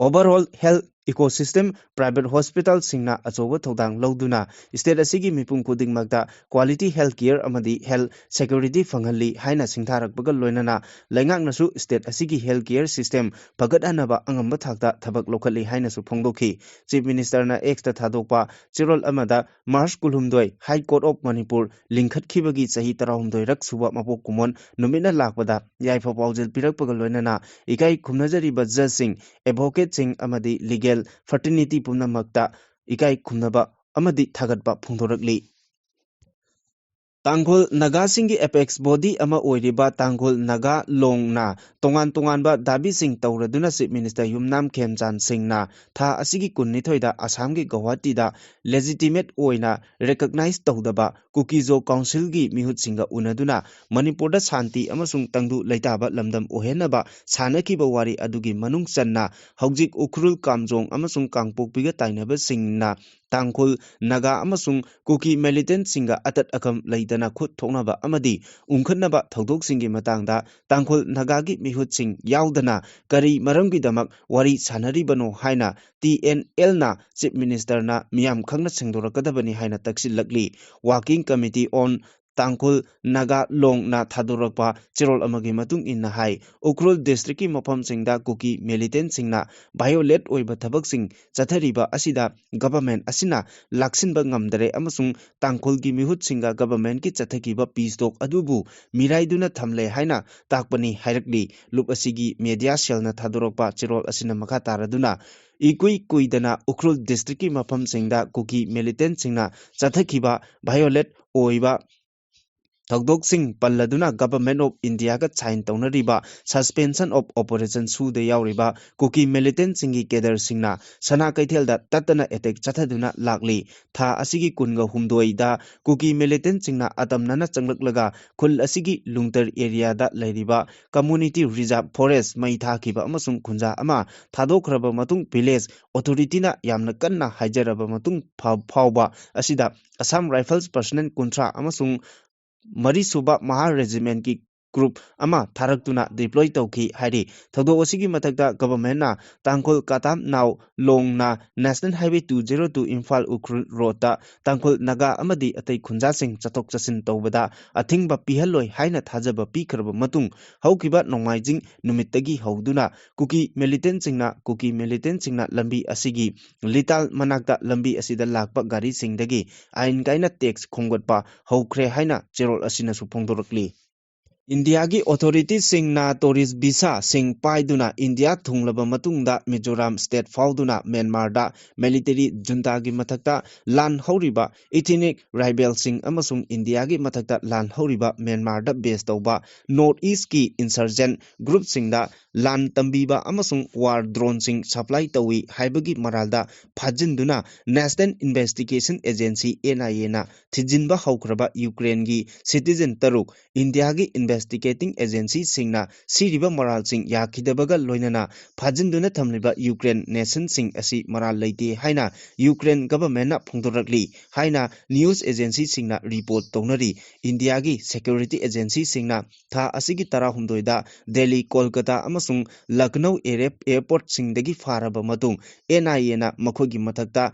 overall health ecosystem, private hospitalꯁꯤꯡꯅ ꯑꯆꯧꯕ ꯊꯧꯗꯥꯡ ꯂꯧꯗꯨꯅ state ꯑꯁꯤꯒꯤ ꯃꯤꯄꯨꯝ ꯈꯨꯗꯤꯡꯃꯛꯇ quality health care ꯑꯃꯗꯤ health security ꯐꯪꯍꯜꯂꯤ ꯍꯥꯏꯅ ꯁꯤꯡꯊꯥꯔꯛꯄꯒ ꯂꯣꯏꯅꯅ ꯂꯩꯉꯥꯛꯅꯁꯨ state ꯑꯁꯤꯒꯤ health care system ꯐꯒꯠꯍꯟꯅꯕ ꯑꯉꯝꯕ ꯊꯥꯛꯇ ꯊꯕꯛ ꯂꯧꯈꯠꯂꯤ ꯍꯥꯏꯅꯁꯨ ꯐꯣꯡꯗꯣꯛꯈꯤ꯫ Chief Ministerꯅ Xꯇ ꯊꯥꯗꯣꯛꯄ ꯆꯦꯔꯣꯜ ꯑꯃꯗ March ꯀꯨꯟꯍꯨꯝꯗꯣꯏ, High Court of Manipur ꯂꯤꯡꯈꯠꯈꯤꯕꯒꯤ ꯆꯍꯤ ꯇꯔꯥꯍꯨꯝꯗꯣꯏꯔꯛ ꯁꯨꯕ ꯃꯄꯣꯛ ꯀꯨꯝꯑꯣꯟ ꯅꯨꯃꯤꯠꯅ ꯂꯥꯛꯄꯗ ꯌꯥꯏꯐ ꯄꯥꯎꯖꯦꯜ ꯄꯤꯔꯛꯄꯒ ꯂꯣꯏꯅꯅ ꯏꯀꯥꯏ ꯈꯨꯝꯅꯖꯔꯤꯕ judgeꯁꯤꯡ, advocateꯁꯤꯡ ꯑꯃꯗꯤ legal fraternity ꯄꯨꯝꯅꯃꯛꯇ ꯏꯀꯥꯏ ꯈꯨꯝꯅꯕ ꯑꯃꯗꯤ ꯊꯥꯒꯠꯄ ꯐꯣꯡꯗꯣꯔꯛꯂꯤ꯫ ꯇꯥꯡꯈꯨꯜ ꯅꯥꯒꯥꯁꯤꯡꯒꯤ apex body ꯑꯃ ꯑꯣꯏꯔꯤꯕ ꯇꯥꯡꯈꯨꯜ ꯅꯥꯒꯥ ꯂꯣꯡꯅ ꯇꯣꯉꯥꯟ ꯇꯣꯉꯥꯟꯕ ꯗꯥꯕꯤꯁꯤꯡ ꯇꯧꯔꯗꯨꯅ Chief Minister ꯌꯨꯝꯅꯥꯝ ꯈꯦꯝꯆꯥꯟ ꯁꯤꯡꯅ ꯊꯥ ꯑꯁꯤꯒꯤ ꯀꯨꯟꯅꯤꯊꯣꯏꯗ ꯑꯁꯥꯝꯒꯤ ꯒꯧꯍꯥꯇꯤꯗ legitimate ꯑꯣꯏꯅ recognize ꯇꯧꯗꯕ ꯀꯨꯀꯤꯖꯣ councilꯒꯤ ꯃꯤꯍꯨꯠꯁꯤꯡꯒ ꯎꯅꯗꯨꯅ ꯃꯅꯤꯄꯨꯔꯗ ꯁꯥꯟꯇꯤ ꯑꯃꯁꯨꯡ ꯇꯪꯗꯨ ꯂꯩꯇꯥꯕ ꯂꯝꯗꯝ ꯑꯣꯏꯍꯟꯅꯕ ꯁꯥꯟꯅꯈꯤꯕ ꯋꯥꯔꯤ ꯑꯗꯨꯒꯤ ꯃꯅꯨꯡ ꯆꯟꯅ ꯍꯧꯖꯤꯛ ꯎꯈ꯭ꯔꯨꯜ, ꯀꯥꯝꯖꯣꯡ ꯑꯃꯁꯨꯡ ꯀꯥꯡꯄꯣꯛꯄꯤꯒ ꯇꯥꯏꯅꯕꯁꯤꯡꯅ ꯇꯥꯡꯈꯨꯜ, ꯅꯥꯒꯥ ꯑꯃꯁꯨꯡ ꯀꯨꯀꯤ militantꯁꯤꯡꯒ ꯑꯇꯠ ꯑꯈꯝ ꯂꯩꯇꯅ ꯈꯨꯠ ꯊꯣꯛꯅꯕ ꯑꯃꯗꯤ ꯎꯪꯈꯠꯅꯕ ꯊꯧꯗꯣꯛꯁꯤꯡꯒꯤ ꯃꯇꯥꯡꯗ ꯇꯥꯡꯈꯨꯜ ꯅꯥꯒꯥꯒꯤ ꯃꯤꯍꯨꯠꯁꯤꯡ ꯌꯥꯎꯗꯅ ꯀꯔꯤ ꯃꯔꯝꯒꯤꯗꯃꯛ ꯋꯥꯔꯤ ꯁꯥꯟꯅꯔꯤꯕꯅꯣ ꯍꯥꯏꯅ TNLꯅ Chief Ministerꯅ ꯃꯤꯌꯥꯝ ꯈꯪꯅ ꯁꯦꯡꯗꯣꯔꯛꯀꯗꯕꯅꯤ ꯍꯥꯏꯅ ꯇꯛꯁꯤꯜꯂꯛꯂꯤ꯫ Working Committee on ꯇꯥꯡꯈꯨꯜ ꯅꯥꯒꯥ ꯂꯣꯡꯅ ꯊꯥꯗꯣꯔꯛꯄ ꯆꯦꯔꯣꯜ ꯑꯃꯒꯤ ꯃꯇꯨꯡ ꯏꯟꯅ ꯍꯥꯏ, ꯎꯈ꯭ꯔꯨꯜ districtꯀꯤ ꯃꯐꯝꯁꯤꯡꯗ ꯀꯨꯀꯤ militantꯁꯤꯡꯅ violate ꯑꯣꯏꯕ ꯊꯕꯛꯁꯤꯡ ꯆꯠꯊꯔꯤꯕ ꯑꯁꯤꯗ government ꯑꯁꯤꯅ ꯂꯥꯛꯁꯤꯟꯕ ꯉꯝꯗꯔꯦ ꯑꯃꯁꯨꯡ ꯇꯥꯡꯈꯨꯜꯒꯤ ꯃꯤꯍꯨꯠꯁꯤꯡꯒ governmentꯀꯤ ꯆꯠꯊꯈꯤꯕ peace talk ꯑꯗꯨꯕꯨ ꯃꯤꯔꯥꯏꯗꯨꯅ ꯊꯝꯂꯦ ꯍꯥꯏꯅ ꯇꯥꯛꯄꯅꯤ ꯍꯥꯏꯔꯛꯂꯤ꯫ ꯂꯨꯞ ꯑꯁꯤꯒꯤ media cellꯅ ꯊꯥꯗꯣꯔꯛꯄ ꯆꯦꯔꯣꯜ ꯑꯁꯤꯅ ꯃꯈꯥ ꯇꯥꯔꯗꯨꯅ, ꯏꯀꯨꯏ ꯀꯨꯏꯗꯅ ꯎꯈ꯭ꯔꯨꯜ districtꯀꯤ ꯃꯐꯝꯁꯤꯡꯗ ꯀꯨꯀꯤ militantꯁꯤꯡꯅ ꯆꯠꯊꯈꯤꯕ violate ꯑꯣꯏꯕ ꯊꯧꯗꯣꯛꯁꯤꯡ ꯄꯜꯂꯗꯨꯅ Government of Indiaꯒ sign ꯇꯧꯅꯔꯤꯕ Suspension of Operation ꯁꯨꯗ ꯌꯥꯎꯔꯤꯕ ꯀꯨꯀꯤ militantꯁꯤꯡꯒꯤ cadreꯁꯤꯡꯅ ꯁꯅꯥ ꯀꯩꯊꯦꯜꯗ ꯇꯠꯇꯅ attack ꯆꯠꯊꯗꯨꯅ ꯂꯥꯛꯂꯤ꯫ ꯊꯥ ꯑꯁꯤꯒꯤ ꯀꯨꯟꯒ ꯍꯨꯝꯗꯣꯏꯗ ꯀꯨꯀꯤ militantꯁꯤꯡꯅ ꯑꯇꯝꯅꯅ ꯆꯪꯂꯛꯂꯒ ꯈꯨꯜ ꯑꯁꯤꯒꯤ ꯂꯨꯡꯇꯔ areaꯗ ꯂꯩꯔꯤꯕ community reserve forest ꯃꯩ ꯊꯥꯈꯤꯕ ꯑꯃꯁꯨꯡ ꯈꯨꯟꯖꯥ ꯑꯃ ꯊꯥꯗꯣꯛꯈ꯭ꯔꯕ ꯃꯇꯨꯡ village authorityꯅ ꯌꯥꯝꯅ ꯀꯟꯅ ꯍꯥꯏꯖꯔꯕ ꯃꯇꯨꯡ ꯐꯥ-, ꯐꯥꯎꯕ ꯑꯁꯤꯗ Assam Rifles personnel ꯀꯨꯟꯊ꯭ꯔꯥ ꯑꯃꯁꯨꯡ ꯃꯔꯤꯁꯨꯕ ꯃꯍꯥ regimentꯀꯤ group ꯑꯃ ꯊꯥꯔꯛꯇꯨꯅ deploy ꯇꯧꯈꯤ ꯍꯥꯏꯔꯤ꯫ ꯊꯧꯗꯣꯛ ꯑꯁꯤꯒꯤ ꯃꯊꯛꯇ governmentꯅ ꯇꯥꯡꯈꯨꯜ ꯀꯥꯇꯥꯝ ꯅꯥꯎ ꯂꯣꯡꯅ National Highway two zero two Imphal Ukhrul roadꯇ ꯇꯥꯡꯈꯨꯜ, ꯅꯥꯒꯥ ꯑꯃꯗꯤ ꯑꯇꯩ ꯈꯨꯟꯖꯥꯁꯤꯡ ꯆꯠꯊꯣꯛ ꯆꯠꯁꯤꯟ ꯇꯧꯕꯗ ꯑꯊꯤꯡꯕ ꯄꯤꯍꯜꯂꯣꯏ ꯍꯥꯏꯅ ꯊꯥꯖꯕ ꯄꯤꯈ꯭ꯔꯕ ꯃꯇꯨꯡ, ꯍꯧꯈꯤꯕ ꯅꯣꯡꯃꯥꯏꯖꯤꯡ ꯅꯨꯃꯤꯠꯇꯒꯤ ꯍꯧꯗꯨꯅ ꯀꯨꯀꯤ militantꯁꯤꯡꯅ, ꯀꯨꯀꯤ militantꯁꯤꯡꯅ ꯂꯝꯕꯤ ꯑꯁꯤꯒꯤ ꯂꯤꯇꯥꯜ ꯃꯅꯥꯛꯇ ꯂꯝꯕꯤ ꯑꯁꯤꯗ ꯂꯥꯛꯄ ꯒꯥꯔꯤꯁꯤꯡꯗꯒꯤ ꯑꯥꯏꯟ ꯀꯥꯏꯅ tax ꯈꯣꯝꯒꯠꯄ ꯍꯧꯈ꯭ꯔꯦ ꯍꯥꯏꯅ ꯆꯦꯔꯣꯜ ꯑꯁꯤꯅꯁꯨ ꯐꯣꯡꯗꯣꯔꯛꯂꯤ꯫ ꯏꯟꯗꯤꯌꯥꯒꯤ authorityꯁꯤꯡꯅ tourist visaꯁꯤꯡ ꯄꯥꯏꯗꯨꯅ ꯏꯟꯗꯤꯌꯥ ꯊꯨꯡꯂꯕ ꯃꯇꯨꯡꯗ ꯃꯤꯖꯣꯔꯥꯝ state ꯐꯥꯎꯗꯨꯅ ꯃ꯭ꯌꯥꯟꯃꯥꯔꯗ military juntaꯒꯤ ꯃꯊꯛꯇ ꯂꯥꯟ ꯍꯧꯔꯤꯕ ethnic rebelꯁꯤꯡ ꯑꯃꯁꯨꯡ ꯏꯟꯗꯤꯌꯥꯒꯤ ꯃꯊꯛꯇ ꯂꯥꯟ ꯍꯧꯔꯤꯕ ꯃ꯭ꯌꯥꯟꯃꯥꯔꯗ base ꯇꯧꯕ North Eastꯀꯤ insurgent groupꯁꯤꯡꯗ ꯂꯥꯟ ꯇꯝꯕꯤꯕ ꯑꯃꯁꯨꯡ war droneꯁꯤꯡ supply ꯇꯧꯏ ꯍꯥꯏꯕꯒꯤ ꯃꯔꯥꯜꯗ ꯐꯥꯖꯤꯟꯗꯨꯅ National Investigation Agency, NIAꯅ ꯊꯤꯖꯤꯟꯕ ꯍꯧꯈ꯭ꯔꯕ ꯌꯨꯀ꯭ꯔꯦꯟꯒꯤ citizen ꯇꯔꯨꯛ ꯏꯟꯗꯤꯌꯥꯒꯤ investigating agencyꯁꯤꯡꯅ ꯁꯤꯔꯤꯕ ꯃꯔꯥꯜꯁꯤꯡ ꯌꯥꯈꯤꯗꯕꯒ ꯂꯣꯏꯅꯅ ꯐꯥꯖꯤꯟꯗꯨꯅ ꯊꯝꯂꯤꯕ ꯌꯨꯀ꯭ꯔꯦꯟ nationꯁꯤꯡ ꯑꯁꯤ ꯃꯔꯥꯜ ꯂꯩꯇꯦ ꯍꯥꯏꯅ ꯌꯨꯀ꯭ꯔꯦꯟ governmentꯅ ꯐꯣꯡꯗꯣꯔꯛꯂꯤ ꯍꯥꯏꯅ news agencyꯁꯤꯡꯅ report ꯇꯧꯅꯔꯤ꯫ ꯏꯟꯗꯤꯌꯥꯒꯤ security agencyꯁꯤꯡꯅ ꯊꯥ ꯑꯁꯤꯒꯤ ꯇꯔꯥꯍꯨꯝꯗꯣꯏꯗ ꯗꯦꯜꯂꯤ, ꯀꯣꯜꯀꯇꯥ ꯑꯃꯁꯨꯡ ꯂꯈꯅꯧ air-, airportꯁꯤꯡꯗꯒꯤ ꯐꯥꯔꯕ ꯃꯇꯨꯡ, NIAꯅ ꯃꯈꯣꯏꯒꯤ ꯃꯊꯛꯇ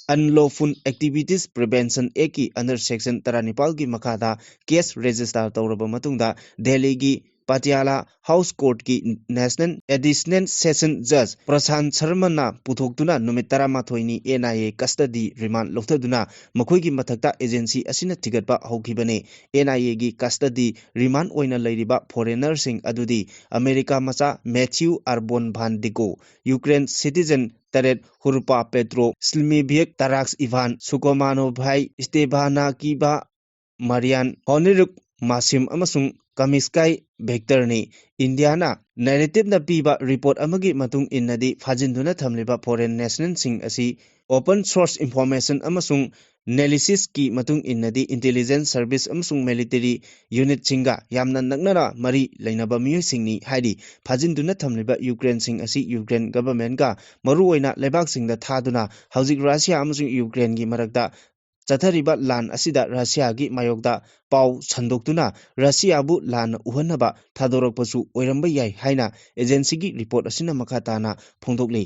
Unlawful Activities Prevention Actꯀꯤ under section ꯇꯔꯥꯅꯤꯄꯥꯜꯒꯤ ꯃꯈꯥꯗ case register ꯇꯧꯔꯕ ꯃꯇꯨꯡꯗ, ꯗꯦꯜꯂꯤꯒꯤ ꯄꯇꯤꯌꯥꯂꯥ House Courtꯀꯤ National Additional Session Judge ꯄ꯭ꯔꯁꯥꯟ ꯁꯔꯃꯅ ꯄꯨꯊꯣꯛꯇꯨꯅ ꯅꯨꯃꯤꯠ ꯇꯔꯥꯃꯥꯊꯣꯏꯅꯤ NIA custody remand ꯂꯧꯊꯗꯨꯅ ꯃꯈꯣꯏꯒꯤ ꯃꯊꯛꯇ agency ꯑꯁꯤꯅ ꯊꯤꯒꯠꯄ ꯍꯧꯈꯤꯕꯅꯤ꯫ NIAꯒꯤ custody remand ꯑꯣꯏꯅ ꯂꯩꯔꯤꯕ foreignerꯁꯤꯡ ꯑꯗꯨꯗꯤ ꯑꯃꯦꯔꯤꯀꯥ ꯃꯆꯥ Matthew Arbon Van Dico, Ukraine citizen ꯇꯔꯦꯠ ꯍꯨꯔꯄꯥ ꯄꯦꯇ꯭ꯔꯣ, ꯁ꯭ꯂꯤꯃꯤꯚꯦꯛ ꯇꯔꯥꯛꯁ ꯏꯚꯥꯟ, ꯁꯨꯀꯣꯃꯥꯅꯣꯚꯥꯏ ꯁ꯭ꯇꯦꯚꯥꯅꯥꯀꯤꯚꯥ, ꯃꯥꯔꯤꯌꯥꯟ ꯍꯣꯅꯤꯔꯨꯛ ꯃꯥꯁꯤꯝ ꯑꯃꯁꯨꯡ ꯀꯃꯤꯁꯀꯥꯏ ꯚꯦꯛꯇꯔꯅꯤ꯫ ꯏꯟꯗꯤꯌꯥꯅ narrativeꯅ ꯄꯤꯕ report ꯑꯃꯒꯤ ꯃꯇꯨꯡ ꯏꯟꯅꯗꯤ, ꯐꯥꯖꯤꯟꯗꯨꯅ ꯊꯝꯂꯤꯕ foreign nationalꯁꯤꯡ ꯑꯁꯤ open source information ꯑꯃꯁꯨꯡ analysisꯀꯤ ꯃꯇꯨꯡ ꯏꯟꯅꯗꯤ intelligence service ꯑꯃꯁꯨꯡ military unitꯁꯤꯡꯒ ꯌꯥꯝꯅ ꯅꯛꯅꯅ ꯃꯔꯤ ꯂꯩꯅꯕ ꯃꯤꯑꯣꯏꯁꯤꯡꯅꯤ ꯍꯥꯏꯔꯤ꯫ ꯐꯥꯖꯤꯟꯗꯨꯅ ꯊꯝꯂꯤꯕ ꯌꯨꯀ꯭ꯔꯦꯟꯁꯤꯡ ꯑꯁꯤ ꯌꯨꯀ꯭ꯔꯦꯟ governmentꯀ ꯃꯔꯨꯑꯣꯏꯅ ꯂꯩꯕꯥꯛꯁꯤꯡꯗ ꯊꯥꯗꯨꯅ ꯍꯧꯖꯤꯛ ꯔꯁꯤꯌꯥ ꯑꯃꯁꯨꯡ ꯌꯨꯀ꯭ꯔꯦꯟꯒꯤ ꯃꯔꯛꯇ ꯆꯠꯊꯔꯤꯕ ꯂꯥꯟ ꯑꯁꯤꯗ ꯔꯁꯤꯌꯥꯒꯤ ꯃꯥꯌꯣꯛꯇ ꯄꯥꯎ ꯁꯟꯗꯣꯛꯇꯨꯅ ꯔꯁꯤꯌꯥꯕꯨ ꯂꯥꯟꯅ ꯎꯍꯟꯅꯕ ꯊꯥꯗꯣꯔꯛꯄꯁꯨ ꯑꯣꯏꯔꯝꯕ ꯌꯥꯏ ꯍꯥꯏꯅ ꯑꯦꯖꯦꯟꯁꯤꯒꯤ ꯔꯤꯄꯣꯔꯠ ꯑꯁꯤꯅ ꯃꯈꯥ ꯇꯥꯅ ꯐꯣꯡꯗꯣꯛꯂꯤ꯫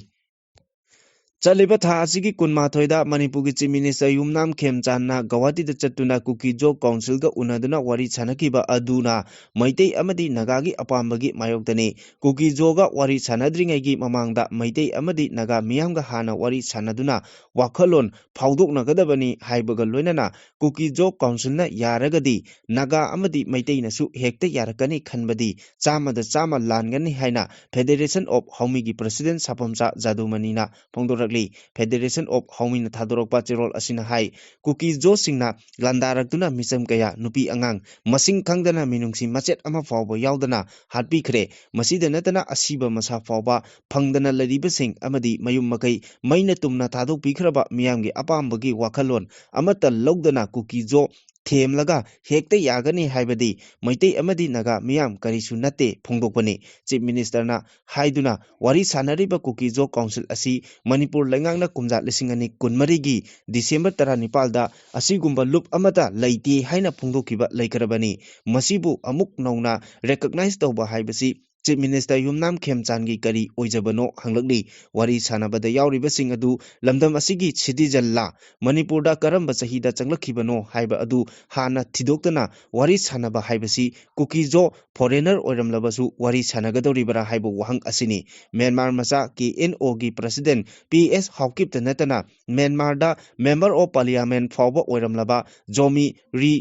ꯆꯠꯂꯤꯕ ꯊꯥ ꯑꯁꯤꯒꯤ ꯀꯨꯟꯃꯥꯊꯣꯏꯗ ꯃꯅꯤꯄꯨꯔꯒꯤ ꯆꯤꯐ ꯃꯤꯅꯤꯁꯇꯔ ꯌꯨꯝꯅꯥꯝ ꯈꯦꯝꯆꯥꯟꯅ ꯒꯧꯍꯥꯇꯤꯗ ꯆꯠꯇꯨꯅ ꯀꯨꯀꯤꯖꯣ ꯀꯥꯎꯟꯁꯤꯜꯒ ꯎꯅꯗꯨꯅ ꯋꯥꯔꯤ ꯁꯥꯟꯅꯈꯤꯕ ꯑꯗꯨꯅ ꯃꯩꯇꯩ ꯑꯃꯗꯤ ꯅꯥꯒꯥꯒꯤ ꯑꯄꯥꯝꯕꯒꯤ ꯃꯥꯌꯣꯛꯇꯅꯤ꯫ ꯀꯨꯀꯤꯖꯣꯒ ꯋꯥꯔꯤ ꯁꯥꯟꯅꯗ꯭ꯔꯤꯉꯩꯒꯤ ꯃꯃꯥꯡꯗ ꯃꯩꯇꯩ ꯑꯃꯗꯤ ꯅꯥꯒꯥ ꯃꯤꯌꯥꯝꯒ ꯍꯥꯟꯅ ꯋꯥꯔꯤ ꯁꯥꯟꯅꯗꯨꯅ ꯋꯥꯈꯜꯂꯣꯟ ꯐꯥꯎꯗꯣꯛꯅꯒꯗꯕꯅꯤ ꯍꯥꯏꯕꯒ ꯂꯣꯏꯅꯅ ꯀꯨꯀꯤꯖꯣ ꯀꯥꯎꯟꯁꯤꯜꯅ ꯌꯥꯔꯒꯗꯤ ꯅꯥꯒꯥ ꯑꯃꯗꯤ ꯃꯩꯇꯩꯅꯁꯨ ꯍꯦꯛꯇ ꯌꯥꯔꯛꯀꯅꯤ ꯈꯟꯕꯗꯤ ꯆꯥꯝꯃꯗ ꯆꯥꯝꯃ ꯂꯥꯟꯒꯅꯤ ꯍꯥꯏꯅ Federation of ꯍꯥꯎꯃꯤꯒꯤ ꯄ꯭ꯔꯁꯤꯗꯦꯟ ꯁꯥꯄꯝꯆꯥ ꯖꯥꯗꯨꯃꯅꯤꯅ ꯐꯣꯡꯗꯣꯔꯛꯂꯤ꯫ Federation of ꯍꯥꯎꯃꯤꯅ ꯊꯥꯗꯣꯔꯛꯄ ꯆꯦꯔꯣꯜ ꯑꯁꯤꯅ ꯍꯥꯏ, ꯀꯨꯀꯤꯖꯣꯁꯤꯡꯅ ꯂꯥꯟꯗꯥꯔꯛꯇꯨꯅ ꯃꯤꯆꯝ ꯀꯌꯥ, ꯅꯨꯄꯤ ꯑꯉꯥꯡ, ꯃꯁꯤꯡ ꯈꯪꯗꯅ ꯃꯤꯅꯨꯡꯁꯤ ꯃꯆꯦꯠ ꯑꯃ ꯐꯥꯎꯕ ꯌꯥꯎꯗꯅ ꯍꯥꯠꯄꯤꯈ꯭ꯔꯦ꯫ ꯃꯁꯤꯗ ꯅꯠꯇꯅ ꯑꯁꯤꯕ ꯃꯁꯥ ꯐꯥꯎꯕ ꯐꯪꯗꯅ ꯂꯩꯔꯤꯕꯁꯤꯡ ꯑꯃꯗꯤ ꯃꯌꯨꯝ ꯃꯀꯩ ꯃꯩꯅ ꯇꯨꯝꯅ ꯊꯥꯗꯣꯛꯄꯤꯈ꯭ꯔꯕ ꯃꯤꯌꯥꯝꯒꯤ ꯑꯄꯥꯝꯕꯒꯤ ꯋꯥꯈꯜꯂꯣꯟ ꯑꯃꯠꯇ ꯂꯧꯗꯅ ꯀꯨꯀꯤꯖꯣ ꯊꯦꯝꯂꯒ ꯍꯦꯛꯇ ꯌꯥꯒꯅꯤ ꯍꯥꯏꯕꯗꯤ ꯃꯩꯇꯩ ꯑꯃꯗꯤ ꯅꯥꯒꯥ ꯃꯤꯌꯥꯝ ꯀꯔꯤꯁꯨ ꯅꯠꯇꯦ ꯐꯣꯡꯗꯣꯛꯄꯅꯤ꯫ ꯆꯤꯐ ꯃꯤꯅꯤꯁꯇꯔꯅ ꯍꯥꯏꯗꯨꯅ ꯋꯥꯔꯤ ꯁꯥꯟꯅꯔꯤꯕ ꯀꯨꯀꯤꯖꯣ ꯀꯥꯎꯟꯁꯤꯜ ꯑꯁꯤ ꯃꯅꯤꯄꯨꯔ ꯂꯩꯉꯥꯛꯅ ꯀꯨꯝꯖꯥ ꯂꯤꯁꯤꯡ ꯑꯅꯤ ꯀꯨꯟꯃꯔꯤꯒꯤ ꯗꯤꯁꯦꯝꯕꯔ ꯇꯔꯥꯅꯤꯄꯥꯜꯗ ꯑꯁꯤꯒꯨꯝꯕ ꯂꯨꯞ ꯑꯃꯠꯇ ꯂꯩꯇꯦ ꯍꯥꯏꯅ ꯐꯣꯡꯗꯣꯛꯈꯤꯕ ꯂꯩꯈ꯭ꯔꯕꯅꯤ꯫ ꯃꯁꯤꯕꯨ ꯑꯃꯨꯛ ꯅꯧꯅ ꯔꯦꯀꯛꯅꯥꯏꯖ ꯇꯧꯕ ꯍꯥꯏꯕꯁꯤ ꯆꯤꯐ ꯃꯤꯅꯤꯁꯇꯔ ꯌꯨꯝꯅꯥꯝ ꯈꯦꯝꯆꯥꯟꯒꯤ ꯀꯔꯤ ꯑꯣꯏꯖꯕꯅꯣ ꯍꯪꯂꯛꯂꯤ꯫ ꯋꯥꯔꯤ ꯁꯥꯟꯅꯕꯗ ꯌꯥꯎꯔꯤꯕꯁꯤꯡ ꯑꯗꯨ ꯂꯝꯗꯝ ꯑꯁꯤꯒꯤ ꯁꯤꯇꯤꯖꯟꯂꯥ, ꯃꯅꯤꯄꯨꯔꯗ ꯀꯔꯝꯕ ꯆꯍꯤꯗ ꯆꯪꯂꯛꯈꯤꯕꯅꯣ ꯍꯥꯏꯕ ꯑꯗꯨ ꯍꯥꯟꯅ ꯊꯤꯗꯣꯛꯇꯅ ꯋꯥꯔꯤ ꯁꯥꯟꯅꯕ ꯍꯥꯏꯕꯁꯤ ꯀꯨꯀꯤꯖꯣ ꯐꯣꯔꯦꯅꯔ ꯑꯣꯏꯔꯝꯂꯕꯁꯨ ꯋꯥꯔꯤ ꯁꯥꯟꯅꯒꯗꯧꯔꯤꯕꯔꯥ ꯍꯥꯏꯕ ꯋꯥꯍꯪ ꯑꯁꯤꯅꯤ꯫ ꯃ꯭ꯌꯥꯟꯃꯥꯔ ꯃꯆꯥ ꯀꯦ ꯑꯦꯟ ꯑꯣꯒꯤ ꯄ꯭ꯔꯁꯤꯗꯦꯟ ꯄꯤ ꯑꯦꯁ ꯍꯥꯎꯀꯤꯞꯇ ꯅꯠꯇꯅ ꯃ꯭ꯌꯥꯟꯃꯥꯔꯗ ꯃꯦꯝꯕꯔ ꯑꯣꯐ ꯄꯥꯔꯂꯤꯌꯥꯃꯦꯟ ꯐꯥꯎꯕ ꯑꯣꯏꯔꯝꯂꯕ ꯖꯣꯃꯤ ꯔꯤ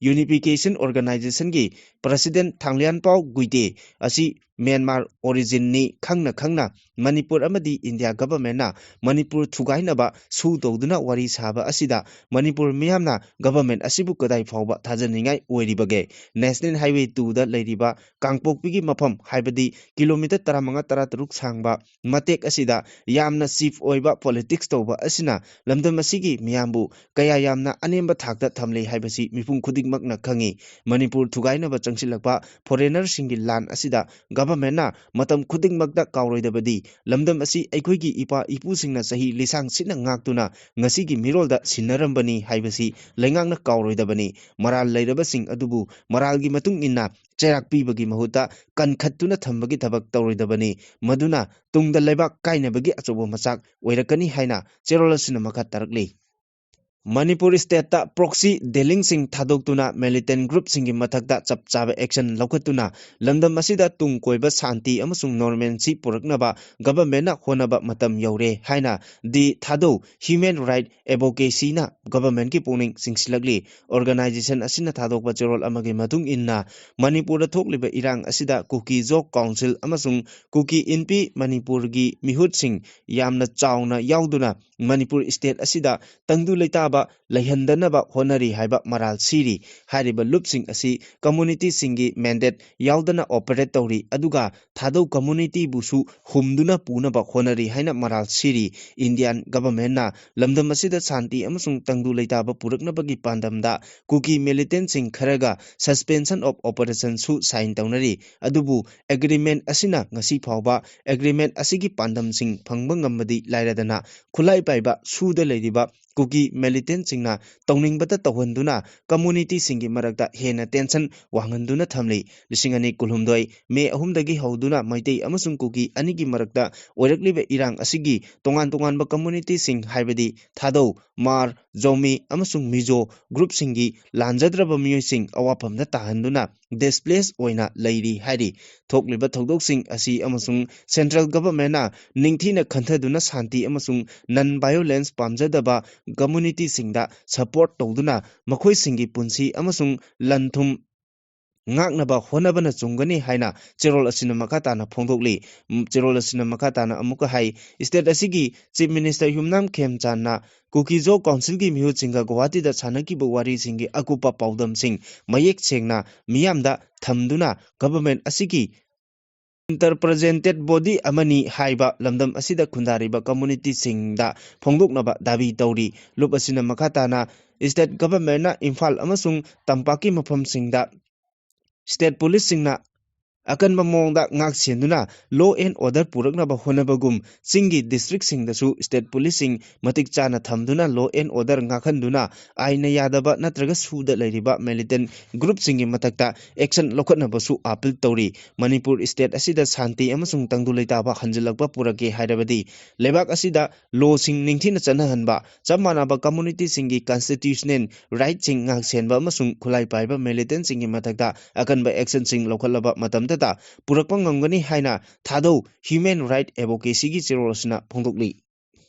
ꯌꯨꯅꯤꯐꯤꯀꯦꯁꯟ ꯑꯣꯔꯒꯅꯥꯏꯖꯦꯁꯟꯒꯤ ꯄ꯭ꯔꯁꯤꯗꯦꯟ ꯊꯥꯡꯂꯤꯌꯥꯟꯄꯥꯎ ꯒꯨꯏꯇꯦ ꯑꯁꯤ ꯃ꯭ꯌꯥꯟꯃꯥꯔ ꯑꯣꯔꯤꯖꯤꯟꯅꯤ ꯈꯪꯅ ꯈꯪꯅ ꯃꯅꯤꯄꯨꯔ ꯑꯃꯗꯤ ꯏꯟꯗꯤꯌꯥ ꯒꯚꯔꯟꯃꯦꯟꯠꯅ ꯃꯅꯤꯄꯨꯔ ꯊꯨꯒꯥꯏꯅꯕ ꯁꯨ ꯇꯧꯗꯨꯅ ꯋꯥꯔꯤ ꯁꯥꯕ ꯑꯁꯤꯗ ꯃꯅꯤꯄꯨꯔ ꯃꯤꯌꯥꯝꯅ ꯒꯚꯔꯟꯃꯦꯟꯠ ꯑꯁꯤꯕꯨ ꯀꯗꯥꯏ ꯐꯥꯎꯕ ꯊꯥꯖꯅꯤꯡꯉꯥꯏ ꯑꯣꯏꯔꯤꯕꯒꯦ? ꯅꯦꯁꯅꯦꯜ ꯍꯥꯏꯋꯦ ꯇꯨꯗ ꯂꯩꯔꯤꯕ ꯀꯥꯡꯄꯣꯛꯄꯤꯒꯤ ꯃꯐꯝ, ꯍꯥꯏꯕꯗꯤ ꯀꯤꯂꯣꯃꯤꯇꯔ ꯇꯔꯥꯃꯉꯥ ꯇꯔꯥꯇꯔꯨꯛ ꯁꯥꯡꯕ ꯃꯇꯦꯛ ꯑꯁꯤꯗ ꯌꯥꯝꯅ ꯁꯦꯐ ꯑꯣꯏꯕ ꯄꯣꯂꯤꯇꯤꯛꯁ ꯇꯧꯕ ꯑꯁꯤꯅ ꯂꯝꯗꯝ ꯑꯁꯤꯒꯤ ꯃꯤꯌꯥꯝꯕꯨ ꯀꯌꯥ ꯌꯥꯝꯅ ꯑꯅꯦꯝꯕ ꯊꯥꯛꯇ ꯊꯝꯂꯤ ꯍꯥꯏꯕꯁꯤ ꯃꯤꯄꯨꯝ ꯈꯨꯗꯤꯡꯃꯛꯅ ꯈꯪꯏ꯫ ꯃꯅꯤꯄꯨꯔ ꯊꯨꯒꯥꯏꯅꯕ ꯆꯪꯁꯤꯜꯂꯛꯄ ꯐꯣꯔꯦꯅꯔꯁꯤꯡꯒꯤ ꯂꯥꯟ ꯑꯁꯤꯗ ꯒꯚꯔꯟꯃꯦꯟꯠꯅ ꯃꯇꯝ ꯈꯨꯗꯤꯡꯃꯛꯇ ꯀꯥꯎꯔꯣꯏꯗꯕꯗꯤ, ꯂꯝꯗꯝ ꯑꯁꯤ ꯑꯩꯈꯣꯏꯒꯤ ꯏꯄꯥ ꯏꯄꯨꯁꯤꯡꯅ ꯆꯍꯤ ꯂꯤꯁꯥꯡ ꯁꯤꯠꯅ ꯉꯥꯛꯇꯨꯅ ꯉꯁꯤꯒꯤ ꯃꯤꯔꯣꯜꯗ ꯁꯤꯟꯅꯔꯝꯕꯅꯤ ꯍꯥꯏꯕꯁꯤ ꯂꯩꯉꯥꯛꯅ ꯀꯥꯎꯔꯣꯏꯗꯕꯅꯤ꯫ ꯃꯔꯥꯜ ꯂꯩꯔꯕꯁꯤꯡ ꯑꯗꯨꯕꯨ ꯃꯔꯥꯜꯒꯤ ꯃꯇꯨꯡ ꯏꯟꯅ ꯆꯩꯔꯥꯛ ꯄꯤꯕꯒꯤ ꯃꯍꯨꯠꯇ ꯀꯟꯈꯠꯇꯨꯅ ꯊꯝꯕꯒꯤ ꯊꯕꯛ ꯇꯧꯔꯣꯏꯗꯕꯅꯤ꯫ ꯃꯗꯨꯅ ꯇꯨꯡꯗ ꯂꯩꯕꯥꯛ ꯀꯥꯏꯅꯕꯒꯤ ꯑꯆꯧꯕ ꯃꯆꯥꯛ ꯑꯣꯏꯔꯛꯀꯅꯤ ꯍꯥꯏꯅ ꯆꯦꯔꯣꯜ ꯑꯁꯤꯅ ꯃꯈꯥ ꯇꯥꯔꯛꯂꯤ꯫ ꯃꯅꯤꯄꯨꯔ ꯁ꯭ꯇꯦꯠꯇ ꯄ꯭ꯔꯣꯛꯁꯤ ꯗꯤꯂꯤꯡꯁꯤꯡ ꯊꯥꯗꯣꯛꯇꯨꯅ ꯃꯤꯂꯤꯇꯦꯟꯠ ꯒ꯭ꯔꯨꯞꯁꯤꯡꯒꯤ ꯃꯊꯛꯇ ꯆꯞ ꯆꯥꯕ ꯑꯦꯛꯁꯟ ꯂꯧꯈꯠꯇꯨꯅ ꯂꯝꯗꯝ ꯑꯁꯤꯗ ꯇꯨꯡ ꯀꯣꯏꯕ ꯁꯥꯟꯇꯤ ꯑꯃꯁꯨꯡ ꯅꯣꯔꯃꯦꯟꯁꯤ ꯄꯨꯔꯛꯅꯕ ꯒꯚꯔꯟꯃꯦꯟꯠꯅ ꯍꯣꯠꯅꯕ ꯃꯇꯝ ꯌꯧꯔꯦ ꯍꯥꯏꯅ ꯗꯤ ꯊꯥꯗꯧ ꯍ꯭ꯌꯨꯃꯦꯟ ꯔꯥꯏꯠ ꯑꯦꯗꯚꯣꯀꯦꯁꯤꯅ ꯒꯚꯔꯟꯃꯦꯟꯠꯀꯤ ꯄꯨꯛꯅꯤꯡ ꯆꯤꯡꯁꯤꯜꯂꯛꯂꯤ꯫ ꯑꯣꯔꯒꯅꯥꯏꯖꯦꯁꯟ ꯑꯁꯤꯅ ꯊꯥꯗꯣꯛꯄ ꯆꯦꯔꯣꯜ ꯑꯃꯒꯤ ꯃꯇꯨꯡ ꯏꯟꯅ, ꯃꯅꯤꯄꯨꯔꯗ ꯊꯣꯛꯂꯤꯕ ꯏꯔꯥꯡ ꯑꯁꯤꯗ ꯀꯨꯀꯤ ꯖꯣ ꯀꯥꯎꯟꯁꯤꯜ ꯑꯃꯁꯨꯡ ꯀꯨꯀꯤ ꯏꯟꯄꯤ ꯃꯅꯤꯄꯨꯔꯒꯤ ꯃꯤꯍꯨꯠꯁꯤꯡ ꯌꯥꯝꯅ ꯆꯥꯎꯅ ꯌꯥꯎꯗꯨꯅ ꯃꯅꯤꯄꯨꯔ ꯁ꯭ꯇꯦꯠ ꯑꯁꯤꯗ ꯇꯪꯗꯨ ꯂꯩꯇꯥꯕ ꯂꯩꯍꯟꯗꯅꯕ ꯍꯣꯠꯅꯔꯤ ꯍꯥꯏꯕ ꯃꯔꯥꯜ ꯁꯤꯔꯤ꯫ ꯍꯥꯏꯔꯤꯕ ꯂꯨꯞꯁꯤꯡ ꯑꯁꯤ ꯀꯝꯃꯨꯅꯤꯇꯤꯁꯤꯡꯒꯤ ꯃꯦꯟꯗꯦꯠ ꯌꯥꯎꯗꯅ ꯑꯣꯄꯔꯦꯠ ꯇꯧꯔꯤ, ꯑꯗꯨꯒ ꯊꯥꯗꯧ ꯀꯝꯃꯨꯅꯤꯇꯤꯕꯨꯁꯨ ꯍꯨꯝꯗꯨꯅ ꯄꯨꯅꯕ ꯍꯣꯠꯅꯔꯤ ꯍꯥꯏꯅ ꯃꯔꯥꯜ ꯁꯤꯔꯤ꯫ ꯏꯟꯗꯤꯌꯥꯟ ꯒꯚꯔꯟꯃꯦꯟꯠꯅ ꯂꯝꯗꯝ ꯑꯁꯤꯗ ꯁꯥꯟꯇꯤ ꯑꯃꯁꯨꯡ ꯇꯪꯗꯨ ꯂꯩꯇꯥꯕ ꯄꯨꯔꯛꯅꯕꯒꯤ ꯄꯥꯟꯗꯝꯗ ꯀꯨꯀꯤ ꯃꯤꯂꯤꯇꯦꯟꯠꯁꯤꯡ ꯈꯔꯒ suspension of operationꯁꯨ ꯁꯥꯏꯟ ꯇꯧꯅꯔꯤ꯫ ꯑꯗꯨꯕꯨ ꯑꯦꯒ꯭ꯔꯤꯃꯦꯟꯠ ꯑꯁꯤꯅ ꯉꯁꯤ ꯐꯥꯎꯕ ꯑꯦꯒ꯭ꯔꯤꯃꯦꯟꯠ ꯑꯁꯤꯒꯤ ꯄꯥꯟꯗꯝꯁꯤꯡ ꯐꯪꯕ ꯉꯝꯕꯗꯤ ꯂꯥꯏꯔꯗꯅ, ꯈꯨꯠꯂꯥꯏ ꯄꯥꯏꯕ ꯁꯨꯗ ꯂꯩꯔꯤꯕ ꯀꯨꯀꯤ ꯃꯤꯂꯤꯇꯦꯟꯠꯁꯤꯡꯅ ꯇꯧꯅꯤꯡꯕꯇ ꯇꯧꯍꯟꯗꯨꯅ ꯀꯝꯃꯨꯅꯤꯇꯤꯁꯤꯡꯒꯤ ꯃꯔꯛꯇ ꯍꯦꯟꯅ ꯇꯦꯟꯁꯟ ꯋꯥꯡꯍꯟꯗꯨꯅ ꯊꯝꯂꯤ꯫ ꯂꯤꯁꯤꯡ ꯑꯅꯤ ꯀꯨꯟꯍꯨꯝꯗꯣꯏ ꯃꯦ ꯑꯍꯨꯝꯗꯒꯤ ꯍꯧꯗꯨꯅ ꯃꯩꯇꯩ ꯑꯃꯁꯨꯡ ꯀꯨꯀꯤ ꯑꯅꯤꯒꯤ ꯃꯔꯛꯇ ꯑꯣꯏꯔꯛꯂꯤꯕ ꯏꯔꯥꯡ ꯑꯁꯤꯒꯤ ꯇꯣꯉꯥꯟ ꯇꯣꯉꯥꯟꯕ ꯀꯝꯃꯨꯅꯤꯇꯤꯁꯤꯡ, ꯍꯥꯏꯕꯗꯤ ꯊꯥꯗꯧ, ꯃꯥꯔ, ꯖꯣꯃꯤ ꯑꯃꯁꯨꯡ ꯃꯤꯖꯣ ꯒ꯭ꯔꯨꯞꯁꯤꯡꯒꯤ ꯂꯥꯟꯖꯗ꯭ꯔꯕ ꯃꯤꯑꯣꯏꯁꯤꯡ ꯑꯋꯥꯐꯝꯗ ꯇꯥꯍꯟꯗꯨꯅ ꯗꯤꯁꯄ꯭ꯂꯦꯁ ꯑꯣꯏꯅ ꯂꯩꯔꯤ ꯍꯥꯏꯔꯤ꯫ ꯊꯣꯛꯂꯤꯕ ꯊꯧꯗꯣꯛꯁꯤꯡ ꯑꯁꯤ ꯑꯃꯁꯨꯡ ꯁꯦꯟꯇ꯭ꯔꯦꯜ ꯒꯚꯔꯟꯃꯦꯟꯠꯅ ꯅꯤꯡꯊꯤꯅ ꯈꯟꯊꯗꯨꯅ ꯁꯥꯟꯇꯤ ꯑꯃꯁꯨꯡ ꯅꯟ ꯚꯥꯏꯑꯣꯂꯦꯟꯁ ꯄꯥꯝꯖꯗꯕ ꯀꯝꯃꯨꯅꯤꯇꯤꯁꯤꯡꯗ ꯁꯄꯣꯔꯠ ꯇꯧꯗꯨꯅ ꯃꯈꯣꯏꯁꯤꯡꯒꯤ ꯄꯨꯟꯁꯤ ꯑꯃꯁꯨꯡ ꯂꯟ ꯊꯨꯝ ꯉꯥꯛꯅꯕ ꯍꯣꯠꯅꯕꯅ ꯆꯨꯝꯒꯅꯤ ꯍꯥꯏꯅ ꯆꯦꯔꯣꯜ ꯑꯁꯤꯅ ꯃꯈꯥ ꯇꯥꯅ ꯐꯣꯡꯗꯣꯛꯂꯤ꯫ ꯎꯝ, ꯆꯦꯔꯣꯜ ꯑꯁꯤꯅ ꯃꯈꯥ ꯇꯥꯅ ꯑꯃꯨꯛꯀ ꯍꯥꯏ, ꯁ꯭ꯇꯦꯠ ꯑꯁꯤꯒꯤ ꯆꯤꯐ ꯃꯤꯅꯤꯁꯇꯔ ꯌꯨꯝꯅꯥꯝ ꯈꯦꯝꯆꯥꯟꯅ ꯀꯨꯀꯤ ꯖꯣ ꯀꯥꯎꯟꯁꯤꯜꯒꯤ ꯃꯤꯍꯨꯠꯁꯤꯡꯒ ꯒꯨꯋꯥꯍꯥꯇꯤꯗ ꯁꯥꯟꯅꯈꯤꯕ ꯋꯥꯔꯤꯁꯤꯡꯒꯤ ꯑꯀꯨꯞꯄ ꯄꯥꯎꯗꯝꯁꯤꯡ ꯃꯌꯦꯛ ꯁꯦꯡꯅ ꯃꯤꯌꯥꯝꯗ ꯊꯝꯗꯨꯅ ꯒꯚꯔꯟꯃꯦꯟꯠ ꯑꯁꯤꯒꯤ ꯏꯟꯇꯔꯄ꯭ꯔꯦꯖꯦꯟꯇꯦꯠ ꯕꯣꯗꯤ ꯑꯃꯅꯤ ꯍꯥꯏꯕ ꯂꯝꯗꯝ ꯑꯁꯤꯗ ꯈꯨꯟꯗꯥꯔꯤꯕ ꯀꯝꯃꯨꯅꯤꯇꯤꯁꯤꯡꯗ ꯐꯣꯡꯗꯣꯛꯅꯕ ꯗꯥꯕꯤ ꯇꯧꯔꯤ꯫ ꯂꯨꯞ ꯑꯁꯤꯅ ꯃꯈꯥ ꯇꯥꯅ ꯁ꯭ꯇꯦꯠ ꯒꯚꯔꯟꯃꯦꯟꯠꯅ ꯏꯝꯐꯥꯜ ꯑꯃꯁꯨꯡ ꯇꯝꯄꯥꯛꯀꯤ ꯃꯐꯝꯁꯤꯡꯗ ꯁ꯭ꯇꯦꯠ ꯄꯨꯂꯤꯁꯁꯤꯡꯅ ꯑꯀꯟꯕ ꯃꯑꯣꯡꯗ ꯉꯥꯛ ꯁꯦꯟꯗꯨꯅ law and order ꯄꯨꯔꯛꯅꯕ ꯍꯣꯠꯅꯕꯒꯨꯝ, ꯆꯤꯡꯒꯤ districtꯁꯤꯡꯗꯁꯨ state policeꯁꯤꯡ ꯃꯇꯤꯛ ꯆꯥꯅ ꯊꯝꯗꯨꯅ law and order ꯉꯥꯛꯍꯟꯗꯨꯅ ꯑꯥꯏꯟꯅ ꯌꯥꯗꯕ ꯅꯠꯇ꯭ꯔꯒ ꯁꯨꯗ ꯂꯩꯔꯤꯕ militant groupꯁꯤꯡꯒꯤ ꯃꯊꯛꯇ action ꯂꯧꯈꯠꯅꯕꯁꯨ appeal ꯇꯧꯔꯤ꯫ ꯃꯅꯤꯄꯨꯔ state ꯑꯁꯤꯗ ꯁꯥꯟꯇꯤ ꯑꯃꯁꯨꯡ ꯇꯪꯗꯨ ꯂꯩꯇꯥꯕ ꯍꯟꯖꯤꯜꯂꯛꯄ ꯄꯨꯔꯛꯀꯦ ꯍꯥꯏꯔꯕꯗꯤ ꯂꯩꯕꯥꯛ ꯑꯁꯤꯗ lawꯁꯤꯡ ꯅꯤꯡꯊꯤꯅ ꯆꯠꯅꯍꯟꯕ, ꯆꯞ ꯃꯥꯟꯅꯕ communityꯁꯤꯡꯒꯤ constitutional rightꯁꯤꯡ ꯉꯥꯛꯁꯦꯟꯕ ꯑꯃꯁꯨꯡ ꯈꯨꯠꯂꯥꯏ ꯄꯥꯏꯕ militantꯁꯤꯡꯒꯤ ꯃꯊꯛꯇ ꯑꯀꯟꯕ actionꯁꯤꯡ ꯂꯧꯈꯠꯂꯕ ꯃꯇꯝꯗꯇ ꯄꯨꯔꯛꯄ ꯉꯝꯒꯅꯤ ꯍꯥꯏꯅ ꯊꯥꯗꯧ human right advocacyꯒꯤ ꯆꯦꯔꯣꯜ ꯑꯁꯤꯅ ꯐꯣꯡꯗꯣꯛꯂꯤ꯫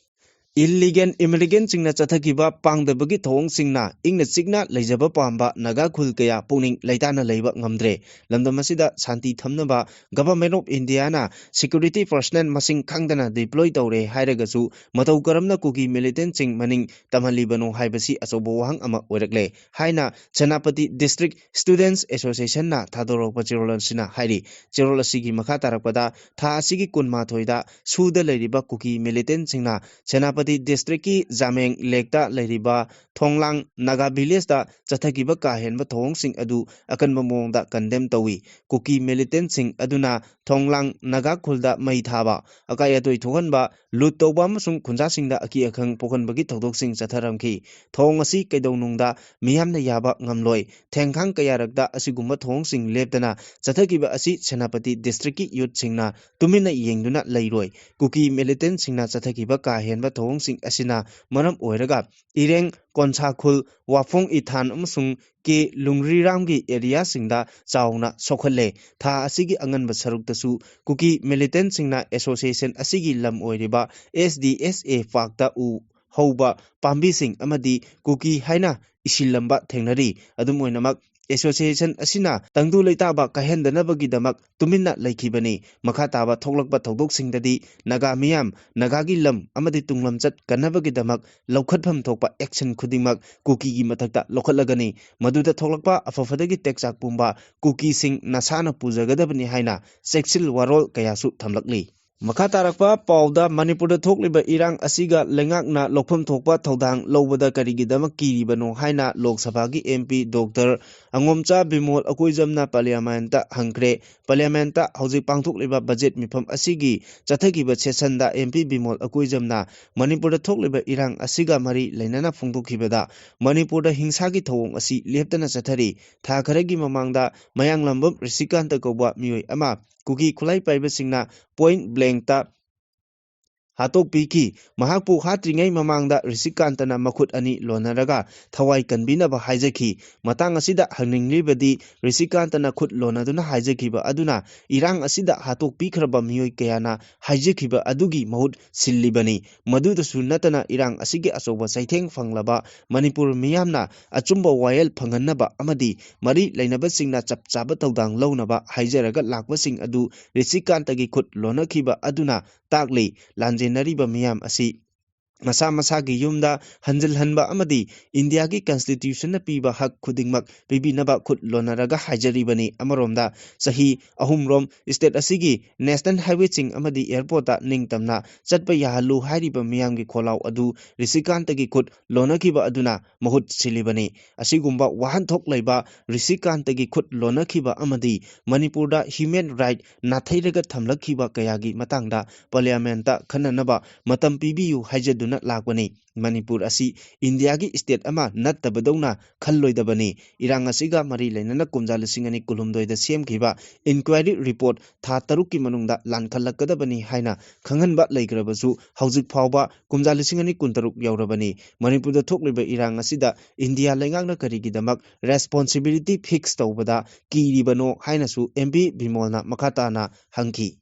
Illegal immigrantꯁꯤꯡꯅ ꯆꯠꯊꯈꯤꯕ ꯄꯥꯡꯗꯕꯒꯤ ꯊꯧꯑꯣꯡꯁꯤꯡꯅ ꯏꯪꯅ ꯆꯤꯛꯅ ꯂꯩꯖꯕ ꯄꯥꯝꯕ ꯅꯥꯒꯥ ꯈꯨꯜ ꯀꯌꯥ ꯄꯨꯛꯅꯤꯡ ꯂꯩꯇꯥꯅ ꯂꯩꯕ ꯉꯝꯗ꯭ꯔꯦ꯫ ꯂꯝꯗꯝ ꯑꯁꯤꯗ ꯁꯥꯟꯇꯤ ꯊꯝꯅꯕ Government of Indiaꯅ security personnel ꯃꯁꯤꯡ ꯈꯪꯗꯅ deploy ꯇꯧꯔꯦ ꯍꯥꯏꯔꯒꯁꯨ, ꯃꯇꯧ ꯀꯔꯝꯅ ꯀꯨꯀꯤ militantꯁꯤꯡ ꯃꯅꯤꯡ ꯇꯝꯍꯜꯂꯤꯕꯅꯣ ꯍꯥꯏꯕꯁꯤ ꯑꯆꯧꯕ ꯋꯥꯍꯪ ꯑꯃ ꯑꯣꯏꯔꯛꯂꯦ ꯍꯥꯏꯅ ꯁꯦꯅꯥꯄꯇꯤ District Students Associationꯅ ꯊꯥꯗꯣꯔꯛꯄ ꯆꯦꯔꯣꯜ ꯑꯁꯤꯅ ꯍꯥꯏꯔꯤ꯫ ꯆꯦꯔꯣꯜ ꯑꯁꯤꯒꯤ ꯃꯈꯥ ꯇꯥꯔꯛꯄꯗ, ꯊꯥ ꯑꯁꯤꯒꯤ ꯀꯨꯟꯃꯥꯊꯣꯏꯗ ꯁꯨꯗ ꯂꯩꯔꯤꯕ ꯀꯨꯀꯤ militantꯁꯤꯡꯅ ꯁꯦꯅꯥꯄꯇꯤ Districtꯀꯤ ꯖꯥꯃꯦꯡ Lakeꯇ ꯂꯩꯔꯤꯕ ꯊꯣꯡꯂꯥꯡ ꯅꯥꯒꯥ villageꯇ ꯆꯠꯊꯈꯤꯕ ꯀꯥ ꯍꯦꯟꯕ ꯊꯧꯑꯣꯡꯁꯤꯡ ꯑꯗꯨ ꯑꯀꯟꯕ ꯃꯑꯣꯡꯗ condemn ꯇꯧꯏ꯫ ꯀꯨꯀꯤ militantꯁꯤꯡ ꯑꯗꯨꯅ ꯊꯣꯡꯂꯥꯡ ꯅꯥꯒꯥ ꯈꯨꯜꯗ ꯃꯩ ꯊꯥꯕ, ꯑꯀꯥꯏ ꯑꯇꯣꯏ ꯊꯣꯛꯍꯟꯕ, loot ꯇꯧꯕ ꯑꯃꯁꯨꯡ ꯈꯨꯟꯖꯥꯁꯤꯡꯗ ꯑꯀꯤ ꯑꯈꯪ ꯄꯣꯛꯍꯟꯕꯒꯤ ꯊꯧꯗꯣꯛꯁꯤꯡ ꯆꯠꯊꯔꯝꯈꯤ꯫ ꯊꯧꯑꯣꯡ ꯑꯁꯤ ꯀꯩꯗꯧꯅꯨꯡꯗ ꯃꯤꯌꯥꯝꯅ ꯌꯥꯕ ꯉꯝꯂꯣꯏ꯫ ꯊꯦꯡꯈꯥꯡ ꯀꯌꯥꯔꯛꯇ ꯑꯁꯤꯒꯨꯝꯕ ꯊꯧꯑꯣꯡꯁꯤꯡ ꯂꯦꯞꯇꯅ ꯆꯠꯊꯈꯤꯕ ꯑꯁꯤ ꯁꯦꯅꯥꯄꯇꯤ Districtꯀꯤ youthꯁꯤꯡꯅ ꯇꯨꯃꯤꯟꯅ ꯌꯦꯡꯗꯨꯅ ꯂꯩꯔꯣꯏ꯫ ꯀꯨꯀꯤ militantꯁꯤꯡꯅ ꯆꯠꯊꯈꯤꯕ ꯀꯥ ꯍꯦꯟꯕ ꯊꯧꯑꯣꯡꯁꯤꯡ ꯑꯁꯤꯅ ꯃꯔꯝ ꯑꯣꯏꯔꯒ ꯏꯔꯦꯡ, ꯀꯣꯟꯁꯥ ꯈꯨꯜ, ꯋꯥꯐꯣꯡ ꯏꯊꯥꯟ ꯑꯃꯁꯨꯡ ꯀꯦ ꯂꯨꯡꯔꯤꯔꯥꯝꯒꯤ areaꯁꯤꯡꯗ ꯆꯥꯎꯅ ꯁꯣꯛꯍꯜꯂꯦ꯫ ꯊꯥ ꯑꯁꯤꯒꯤ ꯑꯉꯟꯕ ꯁꯔꯨꯛꯇꯁꯨ ꯀꯨꯀꯤ militantꯁꯤꯡꯅ association ꯑꯁꯤꯒꯤ ꯂꯝ ꯑꯣꯏꯔꯤꯕ S D S A parkꯇ ꯎ ꯍꯧꯕ ꯄꯥꯝꯕꯤꯁꯤꯡ ꯑꯃꯗꯤ ꯀꯨꯀꯤ ꯍꯥꯏꯅ ꯏꯁꯤꯜꯂꯝꯕ ꯊꯦꯡꯅꯔꯤ꯫ ꯑꯗꯨꯝ ꯑꯣꯏꯅꯃꯛ, association ꯑꯁꯤꯅ ꯇꯪꯗꯨ ꯂꯩꯇꯥꯕ ꯀꯥꯏꯍꯟꯗꯅꯕꯒꯤꯗꯃꯛ ꯇꯨꯃꯤꯟꯅ ꯂꯩꯈꯤꯕꯅꯤ꯫ ꯃꯈꯥ ꯇꯥꯕ ꯊꯣꯛꯂꯛꯄ ꯊꯧꯗꯣꯛꯁꯤꯡꯗꯗꯤ ꯅꯥꯒꯥ ꯃꯤꯌꯥꯝ, ꯅꯥꯒꯥꯒꯤ ꯂꯝ ꯑꯃꯗꯤ ꯇꯨꯡꯂꯝꯆꯠ ꯀꯟꯅꯕꯒꯤꯗꯃꯛ ꯂꯧꯈꯠꯐꯝ ꯊꯣꯛꯄ action ꯈꯨꯗꯤꯡꯃꯛ ꯀꯨꯀꯤꯒꯤ ꯃꯊꯛꯇ ꯂꯧꯈꯠꯂꯒꯅꯤ꯫ ꯃꯗꯨꯗ ꯊꯣꯛꯂꯛꯄ ꯑꯐ ꯐꯗꯒꯤ ꯇꯦꯛꯆꯥꯛ ꯄꯨꯝꯕ ꯀꯨꯀꯤꯁꯤꯡ ꯅꯁꯥꯅ ꯄꯨꯖꯒꯗꯕꯅꯤ ꯍꯥꯏꯅ ꯆꯦꯛꯁꯤꯜ ꯋꯥꯔꯣꯜ ꯀꯌꯥꯁꯨ ꯊꯝꯂꯛꯂꯤ꯫ ꯃꯈꯥ ꯇꯥꯔꯛꯄ ꯄꯥꯎꯗ, ꯃꯅꯤꯄꯨꯔꯗ ꯊꯣꯛꯂꯤꯕ ꯏꯔꯥꯡ ꯑꯁꯤꯒ ꯂꯩꯉꯥꯛꯅ ꯂꯧꯐꯝ ꯊꯣꯛꯄ ꯊꯧꯗꯥꯡ ꯂꯧꯕꯗ ꯀꯔꯤꯒꯤꯗꯃꯛ ꯀꯤꯔꯤꯕꯅꯣ ꯍꯥꯏꯅ ꯂꯣꯛ ꯁꯚꯥꯒꯤ M P Doctor ꯑꯉꯣꯝꯆꯥ Bimol ꯑꯀꯣꯏꯖꯝꯅ Parliament ꯍꯪꯈ꯭ꯔꯦ꯫ Parliament ꯍꯧꯖꯤꯛ ꯄꯥꯡꯊꯣꯛꯂꯤꯕ budget ꯃꯤꯐꯝ ꯑꯁꯤꯒꯤ ꯆꯠꯊꯈꯤꯕ session ꯗ M P ꯕꯤꯃꯣꯜ ꯑꯀꯣꯏꯖꯝꯅ ꯃꯅꯤꯄꯨꯔꯗ ꯊꯣꯛꯂꯤꯕ ꯏꯔꯥꯡ ꯑꯁꯤꯒ ꯃꯔꯤ ꯂꯩꯅꯅ ꯐꯣꯡꯗꯣꯛꯈꯤꯕꯗ, ꯃꯅꯤꯄꯨꯔꯗ ꯍꯤꯡꯁꯥꯒꯤ ꯊꯧꯑꯣꯡ ꯑꯁꯤ ꯂꯦꯞꯇꯅ ꯆꯠꯊꯔꯤ꯫ ꯊꯥ ꯈꯔꯒꯤ ꯃꯃꯥꯡꯗ ꯃꯌꯥꯡꯂꯝꯕꯝ ꯔꯤꯁꯤꯀꯥꯟꯇ ꯀꯧꯕ ꯃꯤꯑꯣꯏ ꯑꯃ ꯀꯨꯀꯤ ꯈꯨꯠꯂꯥꯏ ꯄꯥꯏꯕꯁꯤꯡꯅ point blank ꯇ ꯍꯥꯠꯇꯣꯛꯄꯤꯈꯤ꯫ ꯃꯍꯥꯛꯄꯨ ꯍꯥꯠꯇ꯭ꯔꯤꯉꯩ ꯃꯃꯥꯡꯗ ꯔꯤꯁꯤꯀꯥꯟꯇꯅ ꯃꯈꯨꯠ ꯑꯅꯤ ꯂꯣꯟꯅꯔꯒ ꯊꯋꯥꯏ ꯀꯟꯕꯤꯅꯕ ꯍꯥꯏꯖꯈꯤ꯫ ꯃꯇꯥꯡ ꯑꯁꯤꯗ ꯍꯪꯅꯤꯡꯂꯤꯕꯗꯤ, ꯔꯤꯁꯤꯀꯥꯟꯇꯅ ꯈꯨꯠ ꯂꯣꯟꯅꯗꯨꯅ ꯍꯥꯏꯖꯈꯤꯕ ꯑꯗꯨꯅ ꯏꯔꯥꯡ ꯑꯁꯤꯗ ꯍꯥꯠꯇꯣꯛꯄꯤꯈ꯭ꯔꯕ ꯃꯤꯑꯣꯏ ꯀꯌꯥꯅ ꯍꯥꯏꯖꯈꯤꯕ ꯑꯗꯨꯒꯤ ꯃꯍꯨꯠ ꯁꯤꯜꯂꯤꯕꯅꯤ꯫ ꯃꯗꯨꯗꯁꯨ ꯅꯠꯇꯅ, ꯏꯔꯥꯡ ꯑꯁꯤꯒꯤ ꯑꯆꯧꯕ ꯆꯩꯊꯦꯡ ꯐꯪꯂꯕ ꯃꯅꯤꯄꯨꯔ ꯃꯤꯌꯥꯝꯅ ꯑꯆꯨꯝꯕ ꯋꯥꯌꯦꯜ ꯐꯪꯍꯟꯅꯕ ꯑꯃꯗꯤ ꯃꯔꯤ ꯂꯩꯅꯕꯁꯤꯡꯅ ꯆꯞ ꯆꯥꯕ ꯊꯧꯗꯥꯡ ꯂꯧꯅꯕ ꯍꯥꯏꯖꯔꯒ ꯂꯥꯛꯄꯁꯤꯡ ꯑꯗꯨ ꯔꯤꯁꯤꯀꯥꯟꯇꯒꯤ ꯈꯨꯠ ꯂꯣꯟꯅꯈꯤꯕ ꯑꯗꯨꯅ ꯇꯥꯛꯂꯤ꯫ ꯂꯥꯟꯖꯦꯟꯅꯔꯤꯕ ꯃꯤꯌꯥꯝ ꯑꯁꯤ ꯃꯁꯥ ꯃꯁꯥꯒꯤ ꯌꯨꯝꯗ ꯍꯟꯖꯤꯜꯍꯟꯕ ꯑꯃꯗꯤ ꯏꯟꯗꯤꯌꯥꯒꯤ constitution ꯅ ꯄꯤꯕ ꯍꯛ ꯈꯨꯗꯤꯡꯃꯛ ꯄꯤꯕꯤꯅꯕ ꯈꯨꯠ ꯂꯣꯟꯅꯔꯒ ꯍꯥꯏꯖꯔꯤꯕꯅꯤ꯫ ꯑꯃꯔꯣꯝꯗ, ꯆꯍꯤ ꯑꯍꯨꯝꯔꯣꯝ state ꯑꯁꯤꯒꯤ national highway ꯁꯤꯡ ꯑꯃꯗꯤ airport ꯇ ꯅꯤꯡꯇꯝꯅ ꯆꯠꯄ ꯌꯥꯍꯜꯂꯨ ꯍꯥꯏꯔꯤꯕ ꯃꯤꯌꯥꯝꯒꯤ ꯈꯣꯜꯂꯥꯎ ꯑꯗꯨ ꯔꯤꯁꯤꯀꯥꯟꯇꯒꯤ ꯈꯨꯠ ꯂꯣꯟꯅꯈꯤꯕ ꯑꯗꯨꯅ ꯃꯍꯨꯠ ꯁꯤꯜꯂꯤꯕꯅꯤ꯫ ꯑꯁꯤꯒꯨꯝꯕ ꯋꯥꯍꯟꯊꯣꯛ ꯂꯩꯕ ꯔꯤꯁꯤꯀꯥꯟꯇꯒꯤ ꯈꯨꯠ ꯂꯣꯟꯅꯈꯤꯕ ꯑꯃꯗꯤ ꯃꯅꯤꯄꯨꯔꯗ human right ꯅꯥꯊꯩꯔꯒ ꯊꯝꯂꯛꯈꯤꯕ ꯀꯌꯥꯒꯤ ꯃꯇꯥꯡꯗ Parliament ꯇ ꯈꯟꯅꯅꯕ ꯃꯇꯝ ꯄꯤꯕꯤꯌꯨ ꯍꯥꯏꯖꯗꯨꯅ ꯂꯥꯛꯄꯅꯤ꯫ ꯃꯅꯤꯄꯨꯔ ꯑꯁꯤ ꯏꯟꯗꯤꯌꯥꯒꯤ state ꯑꯃ ꯅꯠꯇꯕꯗꯧꯅ ꯈꯜꯂꯣꯏꯗꯕꯅꯤ꯫ ꯏꯔꯥꯡ ꯑꯁꯤꯒ ꯃꯔꯤ ꯂꯩꯅꯅ ꯀꯨꯝꯖꯥ ꯂꯤꯁꯤꯡ ꯑꯅꯤ ꯀꯨꯟꯍꯨꯝꯗꯣꯏꯗ ꯁꯦꯝꯈꯤꯕ inquiry report ꯊꯥ ꯇꯔꯨꯛꯀꯤ ꯃꯅꯨꯡꯗ ꯂꯥꯟꯈꯠꯂꯛꯀꯗꯕꯅꯤ ꯍꯥꯏꯅ ꯈꯪꯍꯟꯕ ꯂꯩꯈ꯭ꯔꯕꯁꯨ, ꯍꯧꯖꯤꯛ ꯐꯥꯎꯕ ꯀꯨꯝꯖꯥ ꯂꯤꯁꯤꯡ ꯑꯅꯤ ꯀꯨꯟꯇꯔꯨꯛ ꯌꯧꯔꯕꯅꯤ꯫ ꯃꯅꯤꯄꯨꯔꯗ ꯊꯣꯛꯂꯤꯕ ꯏꯔꯥꯡ ꯑꯁꯤꯗ ꯏꯟꯗꯤꯌꯥ ꯂꯩꯉꯥꯛꯅ ꯀꯔꯤꯒꯤꯗꯃꯛ responsibility fix ꯇꯧꯕꯗ ꯀꯤꯔꯤꯕꯅꯣ ꯍꯥꯏꯅꯁꯨ M P ꯕꯤꯃꯣꯜꯅ ꯃꯈꯥ ꯇꯥꯅ ꯍꯪꯈꯤ꯫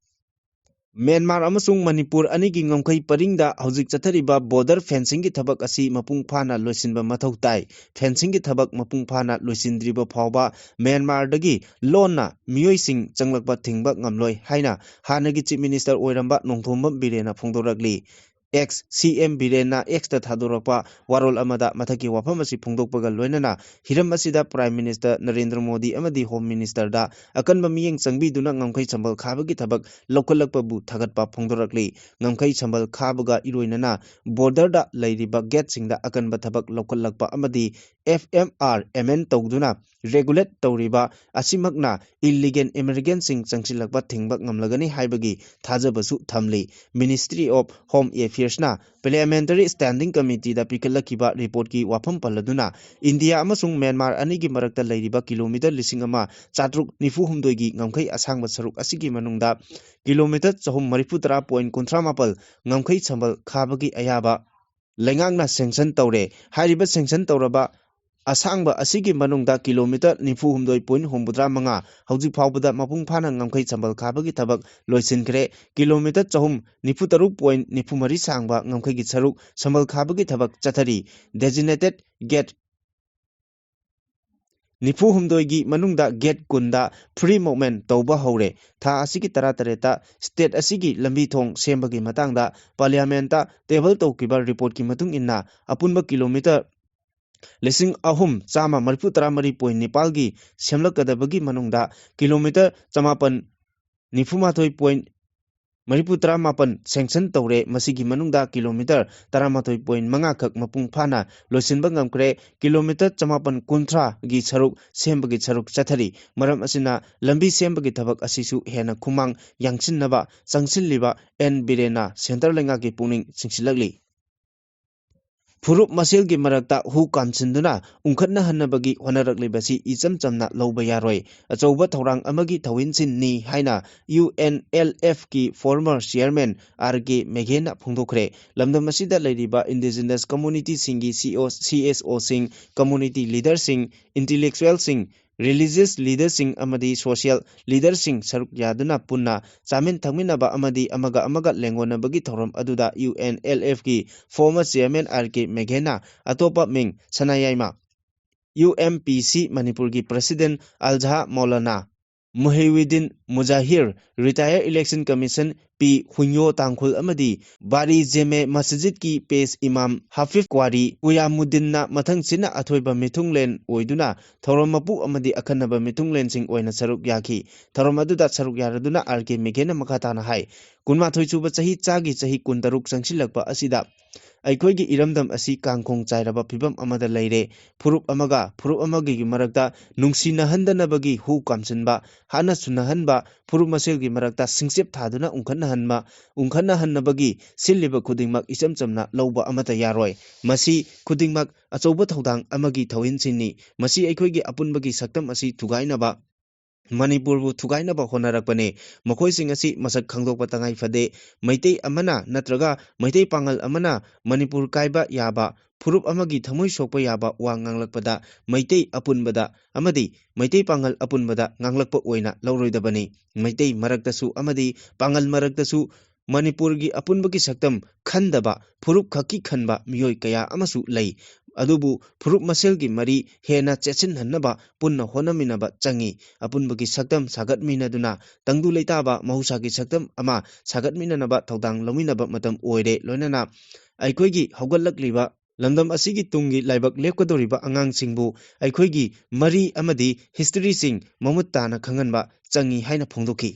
ꯃ꯭ꯌꯥꯟꯃꯥꯔ ꯑꯃꯁꯨꯡ ꯃꯅꯤꯄꯨꯔ ꯑꯅꯤꯒꯤ ꯉꯝꯈꯩ ꯄꯔꯤꯡꯗ ꯍꯧꯖꯤꯛ ꯆꯠꯊꯔꯤꯕ border fencing ꯒꯤ ꯊꯕꯛ ꯑꯁꯤ ꯃꯄꯨꯡ ꯐꯥꯅ ꯂꯣꯏꯁꯤꯟꯕ ꯃꯊꯧ ꯇꯥꯏ꯫ Fencing ꯒꯤ ꯊꯕꯛ ꯃꯄꯨꯡ ꯐꯥꯅ ꯂꯣꯏꯁꯤꯟꯗ꯭ꯔꯤꯕ ꯐꯥꯎꯕ ꯃ꯭ꯌꯥꯟꯃꯥꯔꯗꯒꯤ ꯂꯣꯟꯅ ꯃꯤꯑꯣꯏꯁꯤꯡ ꯆꯪꯂꯛꯄ ꯊꯤꯡꯕ ꯉꯝꯂꯣꯏ ꯍꯥꯏꯅ ꯍꯥꯟꯅꯒꯤ Chief Minister ꯑꯣꯏꯔꯝꯕ ꯅꯣꯡꯊꯣꯝꯕꯝ ꯕꯤꯔꯦꯟꯅ ꯐꯣꯡꯗꯣꯔꯛꯂꯤ꯫ X, C M ꯕꯤꯔꯦꯟꯅ Xꯇ ꯊꯥꯗꯣꯔꯛꯄ ꯋꯥꯔꯣꯜ ꯑꯃꯗ ꯃꯊꯛꯀꯤ ꯋꯥꯐꯝ ꯑꯁꯤ ꯐꯣꯡꯗꯣꯛꯄꯒ ꯂꯣꯏꯅꯅ ꯍꯤꯔꯝ ꯑꯁꯤꯗ Prime Minister ꯅꯔꯦꯟꯗ꯭ꯔ ꯃꯣꯗꯤ ꯑꯃꯗꯤ Home Ministerꯗ ꯑꯀꯟꯕ ꯃꯤꯠꯌꯦꯡ ꯆꯪꯕꯤꯗꯨꯅ ꯉꯝꯈꯩ ꯁꯝꯕꯜ ꯈꯥꯕꯒꯤ ꯊꯕꯛ ꯂꯧꯈꯠꯂꯛꯄꯕꯨ ꯊꯥꯒꯠꯄ ꯐꯣꯡꯗꯣꯔꯛꯂꯤ꯫ ꯉꯝꯈꯩ ꯁꯝꯕꯜ ꯈꯥꯕꯒ ꯏꯔꯣꯏꯅꯅ borderꯗ ꯂꯩꯔꯤꯕ gateꯁꯤꯡꯗ ꯑꯀꯟꯕ ꯊꯕꯛ ꯂꯧꯈꯠꯂꯛꯄ ꯑꯃꯗꯤ F M R amend ꯇꯧꯗꯨꯅ regulate ꯇꯧꯔꯤꯕ ꯑꯁꯤꯃꯛꯅ illegal immigrantꯁꯤꯡ ꯆꯪꯁꯤꯜꯂꯛꯄ ꯊꯤꯡꯕ ꯉꯝꯂꯒꯅꯤ ꯍꯥꯏꯕꯒꯤ ꯊꯥꯖꯕꯁꯨ ꯊꯝꯂꯤ꯫ Ministry of Home Affairsꯅ Parliamentary Standing Committeeꯗ ꯄꯤꯈꯠꯂꯛꯈꯤꯕ reportꯀꯤ ꯋꯥꯐꯝ ꯄꯜꯂꯗꯨꯅ, ꯏꯟꯗꯤꯌꯥ ꯑꯃꯁꯨꯡ ꯃ꯭ꯌꯥꯟꯃꯥꯔ ꯑꯅꯤꯒꯤ ꯃꯔꯛꯇ ꯂꯩꯔꯤꯕ kilometre ꯂꯤꯁꯤꯡ ꯑꯃ ꯆꯥꯇ꯭ꯔꯨꯛ ꯅꯤꯐꯨ ꯍꯨꯝꯗꯣꯏꯒꯤ ꯉꯝꯈꯩ ꯑꯁꯥꯡꯕ ꯁꯔꯨꯛ ꯑꯁꯤꯒꯤ ꯃꯅꯨꯡꯗ kilometre ꯆꯍꯨꯝ ꯃꯔꯤꯐꯨ ꯇꯔꯥ point ꯀꯨꯟꯊ꯭ꯔꯥ ꯃꯥꯄꯜ ꯉꯝꯈꯩ ꯁꯝꯕꯜ ꯈꯥꯕꯒꯤ ꯑꯌꯥꯕ ꯂꯩꯉꯥꯛꯅ sanction ꯇꯧꯔꯦ꯫ ꯍꯥꯏꯔꯤꯕ sanction ꯇꯧꯔꯕ ꯑꯁꯥꯡꯕ ꯑꯁꯤꯒꯤ ꯃꯅꯨꯡꯗ kilometre ꯅꯤꯐꯨ ꯍꯨꯝꯗꯣꯏ point ꯍꯨꯝꯐꯨꯇꯔꯥ ꯃꯉꯥ ꯍꯧꯖꯤꯛ ꯐꯥꯎꯕꯗ ꯃꯄꯨꯡ ꯐꯥꯅ ꯉꯝꯈꯩ ꯁꯝꯕꯜ ꯈꯥꯕꯒꯤ ꯊꯕꯛ ꯂꯣꯏꯁꯤꯟꯈ꯭ꯔꯦ꯫ Kilometre ꯆꯍꯨꯝ ꯅꯤꯐꯨ ꯇꯔꯨꯛ point ꯅꯤꯐꯨ ꯃꯔꯤ ꯁꯥꯡꯕ ꯉꯝꯈꯩꯒꯤ ꯁꯔꯨꯛ ꯁꯝꯕꯜ ꯈꯥꯕꯒꯤ ꯊꯕꯛ ꯆꯠꯊꯔꯤ꯫ Designated gate ꯅꯤꯐꯨ ꯍꯨꯝꯗꯣꯏꯒꯤ ꯃꯅꯨꯡꯗ gate ꯀꯨꯟꯗ free movement ꯇꯧꯕ ꯍꯧꯔꯦ꯫ ꯊꯥ ꯑꯁꯤꯒꯤ ꯇꯔꯥꯇꯔꯦꯠꯇ state ꯑꯁꯤꯒꯤ ꯂꯝꯕꯤ ꯊꯣꯡ ꯁꯦꯝꯕꯒꯤ ꯃꯇꯥꯡꯗ Parliamentꯇ table ꯇꯧꯈꯤꯕ reportꯀꯤ ꯃꯇꯨꯡ ꯏꯟꯅ, ꯑꯄꯨꯟꯕ kilometre ꯂꯤꯁꯤꯡ ꯑꯍꯨꯝ ꯆꯥꯝꯃ ꯃꯔꯤꯐꯨ ꯇꯔꯥ ꯃꯔꯤ point ꯅꯤꯄꯥꯜꯒꯤ ꯁꯦꯝꯂꯛꯀꯗꯕꯒꯤ ꯃꯅꯨꯡꯗ kilometre ꯆꯃꯥꯄꯟ ꯅꯤꯐꯨ ꯃꯥꯊꯣꯏ point ꯃꯔꯤꯐꯨ ꯇꯔꯥ ꯃꯥꯄꯜ sanction ꯇꯧꯔꯦ꯫ ꯃꯁꯤꯒꯤ ꯃꯅꯨꯡꯗ kilometre ꯇꯔꯥꯃꯥꯊꯣꯏ point ꯃꯉꯥ ꯈꯛ ꯃꯄꯨꯡ ꯐꯥꯅ ꯂꯣꯏꯁꯤꯟꯕ ꯉꯝꯈ꯭ꯔꯦ꯫ Kilometre ꯆꯃꯥꯄꯟ ꯀꯨꯟꯊ꯭ꯔꯥꯒꯤ ꯁꯔꯨꯛ ꯁꯦꯝꯕꯒꯤ ꯁꯔꯨꯛ ꯆꯠꯊꯔꯤ꯫ ꯃꯔꯝ ꯑꯁꯤꯅ ꯂꯝꯕꯤ ꯁꯦꯝꯕꯒꯤ ꯊꯕꯛ ꯑꯁꯤꯁꯨ ꯍꯦꯟꯅ ꯈꯨꯃꯥꯡ ꯌꯥꯡꯁꯤꯟꯅꯕ ꯆꯪꯁꯤꯜꯂꯤꯕ ꯑꯦꯟ ꯕꯤꯔꯦꯟꯅ centre ꯂꯩꯉꯥꯛꯀꯤ ꯄꯨꯛꯅꯤꯡ ꯆꯤꯡꯁꯤꯜꯂꯛꯂꯤ꯫ ꯐꯨꯔꯨꯞ ꯃꯁꯦꯜꯒꯤ ꯃꯔꯛꯇ ꯍꯨ ꯀꯥꯝꯁꯤꯟꯗꯨꯅ ꯎꯪꯈꯠꯅꯍꯟꯅꯕꯒꯤ ꯍꯣꯠꯅꯔꯛꯂꯤꯕꯁꯤ ꯏꯆꯝ ꯆꯝꯅ ꯂꯧꯕ ꯌꯥꯔꯣꯏ꯫ ꯑꯆꯧꯕ ꯊꯧꯔꯥꯡ ꯑꯃꯒꯤ ꯊꯧꯍꯤꯟꯁꯤꯟꯅꯤ ꯍꯥꯏꯅ U N L Fꯀꯤ former chairman R K Meghena ꯐꯣꯡꯗꯣꯛꯈ꯭ꯔꯦ꯫ ꯂꯝꯗꯝ ꯑꯁꯤꯗ ꯂꯩꯔꯤꯕ indigenous communityꯁꯤꯡꯒꯤ C O, C S Oꯁꯤꯡ, community leaderꯁꯤꯡ, intellectualꯁꯤꯡ, religious leaderꯁꯤꯡ ꯑꯃꯗꯤ social leaderꯁꯤꯡ ꯁꯔꯨꯛ ꯌꯥꯗꯨꯅ ꯄꯨꯟꯅ ꯆꯥꯃꯤꯟ ꯊꯛꯃꯤꯟꯅꯕ ꯑꯃꯗꯤ ꯑꯃꯒ ꯑꯃꯒ ꯂꯦꯡꯒꯣꯟꯅꯕꯒꯤ ꯊꯧꯔꯝ ꯑꯗꯨꯗ U N L Fꯀꯤ former chairman R K Meghena, ꯑꯇꯣꯞꯄ ꯃꯤꯡ ꯁꯅꯥꯌꯥꯏꯃ, U M P C ꯃꯅꯤꯄꯨꯔꯒꯤ president ꯑꯜꯖꯍꯥ Maulana, ꯃꯨꯍꯤꯎꯗꯤꯟ ꯃꯨꯖꯥꯍꯤꯔ, retired election commission ꯄꯤ ꯍꯨꯏꯌꯣ ꯇꯥꯡꯈꯨꯜ ꯑꯃꯗꯤ ꯕꯥꯔꯤ ꯖꯦꯃꯦ ꯃꯁꯖꯤꯗꯀꯤ ꯄꯦꯁ ꯏꯃꯥꯝ ꯍꯥꯐꯤꯐ ꯀ꯭ꯋꯥꯔꯤ ꯀꯨꯌꯥꯃꯨꯗꯤꯟꯅ ꯃꯊꯪꯁꯤꯠꯅ ꯑꯊꯣꯏꯕ ꯃꯤꯊꯨꯡꯂꯦꯟ ꯑꯣꯏꯗꯨꯅ ꯊꯧꯔꯝ ꯃꯄꯨ ꯑꯃꯗꯤ ꯑꯈꯟꯅꯕ ꯃꯤꯊꯨꯡꯂꯦꯟꯁꯤꯡ ꯑꯣꯏꯅ ꯁꯔꯨꯛ ꯌꯥꯈꯤ꯫ ꯊꯧꯔꯝ ꯑꯗꯨꯗ ꯁꯔꯨꯛ ꯌꯥꯔꯗꯨꯅ ꯑꯥꯔ ꯀꯦ ꯃꯦꯘꯦꯅ ꯃꯈꯥ ꯇꯥꯅ ꯍꯥꯏ, ꯀꯨꯟꯃꯥꯊꯣꯏ ꯁꯨꯕ ꯆꯍꯤ ꯆꯥꯒꯤ ꯆꯍꯤ ꯀꯨꯟꯇꯔꯨꯛ ꯆꯪꯁꯤꯜꯂꯛꯄ ꯑꯁꯤꯗ ꯑꯩꯈꯣꯏꯒꯤ ꯏꯔꯝꯗꯝ ꯑꯁꯤ ꯀꯥꯡꯈꯣꯡ ꯆꯥꯏꯔꯕ ꯐꯤꯕꯝ ꯑꯃꯗ ꯂꯩꯔꯦ꯫ ꯐꯨꯔꯨꯞ ꯑꯃꯒ ꯐꯨꯔꯨꯞ ꯑꯃꯒꯤ ꯃꯔꯛꯇ ꯅꯨꯡꯁꯤꯅꯍꯟꯗꯅꯕꯒꯤ ꯍꯨ ꯀꯥꯝꯁꯤꯟꯕ, ꯍꯥꯠꯅ ꯁꯨꯅꯍꯟꯕ, ꯐꯨꯔꯨꯞ ꯃꯁꯦꯜꯒꯤ ꯃꯔꯛꯇ ꯁꯤꯡꯆꯦꯞ ꯊꯥꯗꯨꯅ ꯎꯪꯈꯠꯅꯍꯟꯕ, ꯎꯪꯈꯠꯅꯍꯟꯅꯕꯒꯤ ꯁꯤꯜꯂꯤꯕ ꯈꯨꯗꯤꯡꯃꯛ ꯏꯆꯝ ꯆꯝꯅ ꯂꯧꯕ ꯑꯃꯠꯇ ꯌꯥꯔꯣꯏ꯫ ꯃꯁꯤ ꯈꯨꯗꯤꯡꯃꯛ ꯑꯆꯧꯕ ꯊꯧꯗꯥꯡ ꯑꯃꯒꯤ ꯊꯧꯍꯤꯟꯁꯤꯡꯅꯤ꯫ ꯃꯁꯤ ꯑꯩꯈꯣꯏꯒꯤ ꯑꯄꯨꯟꯕꯒꯤ ꯁꯛꯇꯝ ꯑꯁꯤ ꯊꯨꯒꯥꯏꯅꯕ, ꯃꯅꯤꯄꯨꯔꯕꯨ ꯊꯨꯒꯥꯏꯅꯕ ꯍꯣꯠꯅꯔꯛꯄꯅꯤ꯫ ꯃꯈꯣꯏꯁꯤꯡ ꯑꯁꯤ ꯃꯁꯛ ꯈꯪꯗꯣꯛꯄ ꯇꯉꯥꯏ ꯐꯗꯦ꯫ ꯃꯩꯇꯩ ꯑꯃꯅ ꯅꯠꯇ꯭ꯔꯒ ꯃꯩꯇꯩ ꯄꯥꯉꯜ ꯑꯃꯅ ꯃꯅꯤꯄꯨꯔ ꯀꯥꯏꯕ ꯌꯥꯕ, ꯐꯨꯔꯨꯞ ꯑꯃꯒꯤ ꯊꯃꯣꯏ ꯁꯣꯛꯄ ꯌꯥꯕ ꯋꯥ ꯉꯥꯡꯂꯛꯄꯗ ꯃꯩꯇꯩ ꯑꯄꯨꯟꯕꯗ ꯑꯃꯗꯤ ꯃꯩꯇꯩ ꯄꯥꯉꯜ ꯑꯄꯨꯟꯕꯗ ꯉꯥꯡꯂꯛꯄ ꯑꯣꯏꯅ ꯂꯧꯔꯣꯏꯗꯕꯅꯤ꯫ ꯃꯩꯇꯩ ꯃꯔꯛꯇꯁꯨ ꯑꯃꯗꯤ ꯄꯥꯉꯜ ꯃꯔꯛꯇꯁꯨ ꯃꯅꯤꯄꯨꯔꯒꯤ ꯑꯄꯨꯟꯕꯒꯤ ꯁꯛꯇꯝ ꯈꯟꯗꯕ, ꯐꯨꯔꯨꯞ ꯈꯛꯀꯤ ꯈꯟꯕ ꯃꯤꯑꯣꯏ ꯀꯌꯥ ꯑꯃꯁꯨ ꯂꯩ꯫ ꯑꯗꯨꯕꯨ ꯐꯨꯔꯨꯞ ꯃꯁꯦꯜꯒꯤ ꯃꯔꯤ ꯍꯦꯟꯅ ꯆꯦꯠꯁꯤꯟꯍꯟꯅꯕ ꯄꯨꯟꯅ ꯍꯣꯠꯅꯃꯤꯟꯅꯕ ꯆꯪꯏ꯫ ꯑꯄꯨꯟꯕꯒꯤ ꯁꯛꯇꯝ ꯁꯥꯒꯠꯃꯤꯟꯅꯗꯨꯅ ꯇꯪꯗꯨ ꯂꯩꯇꯥꯕ ꯃꯍꯧꯁꯥꯒꯤ ꯁꯛꯇꯝ ꯑꯃ ꯁꯥꯒꯠꯃꯤꯟꯅꯅꯕ ꯊꯧꯗꯥꯡ ꯂꯧꯃꯤꯟꯅꯕ ꯃꯇꯝ ꯑꯣꯏꯔꯦ꯫ ꯂꯣꯏꯅꯅ ꯑꯩꯈꯣꯏꯒꯤ ꯍꯧꯒꯠꯂꯛꯂꯤꯕ ꯂꯝꯗꯝ ꯑꯁꯤꯒꯤ ꯇꯨꯡꯒꯤ ꯂꯥꯏꯕꯛ ꯂꯦꯞꯀꯗꯧꯔꯤꯕ ꯑꯉꯥꯡꯁꯤꯡꯕꯨ ꯑꯩꯈꯣꯏꯒꯤ ꯃꯔꯤ ꯑꯃꯗꯤ ꯍꯤꯁꯇ꯭ꯔꯤꯁꯤꯡ ꯃꯃꯨꯠ ꯇꯥꯅ ꯈꯪꯍꯟꯕ ꯆꯪꯏ ꯍꯥꯏꯅ ꯐꯣꯡꯗꯣꯛꯈꯤ꯫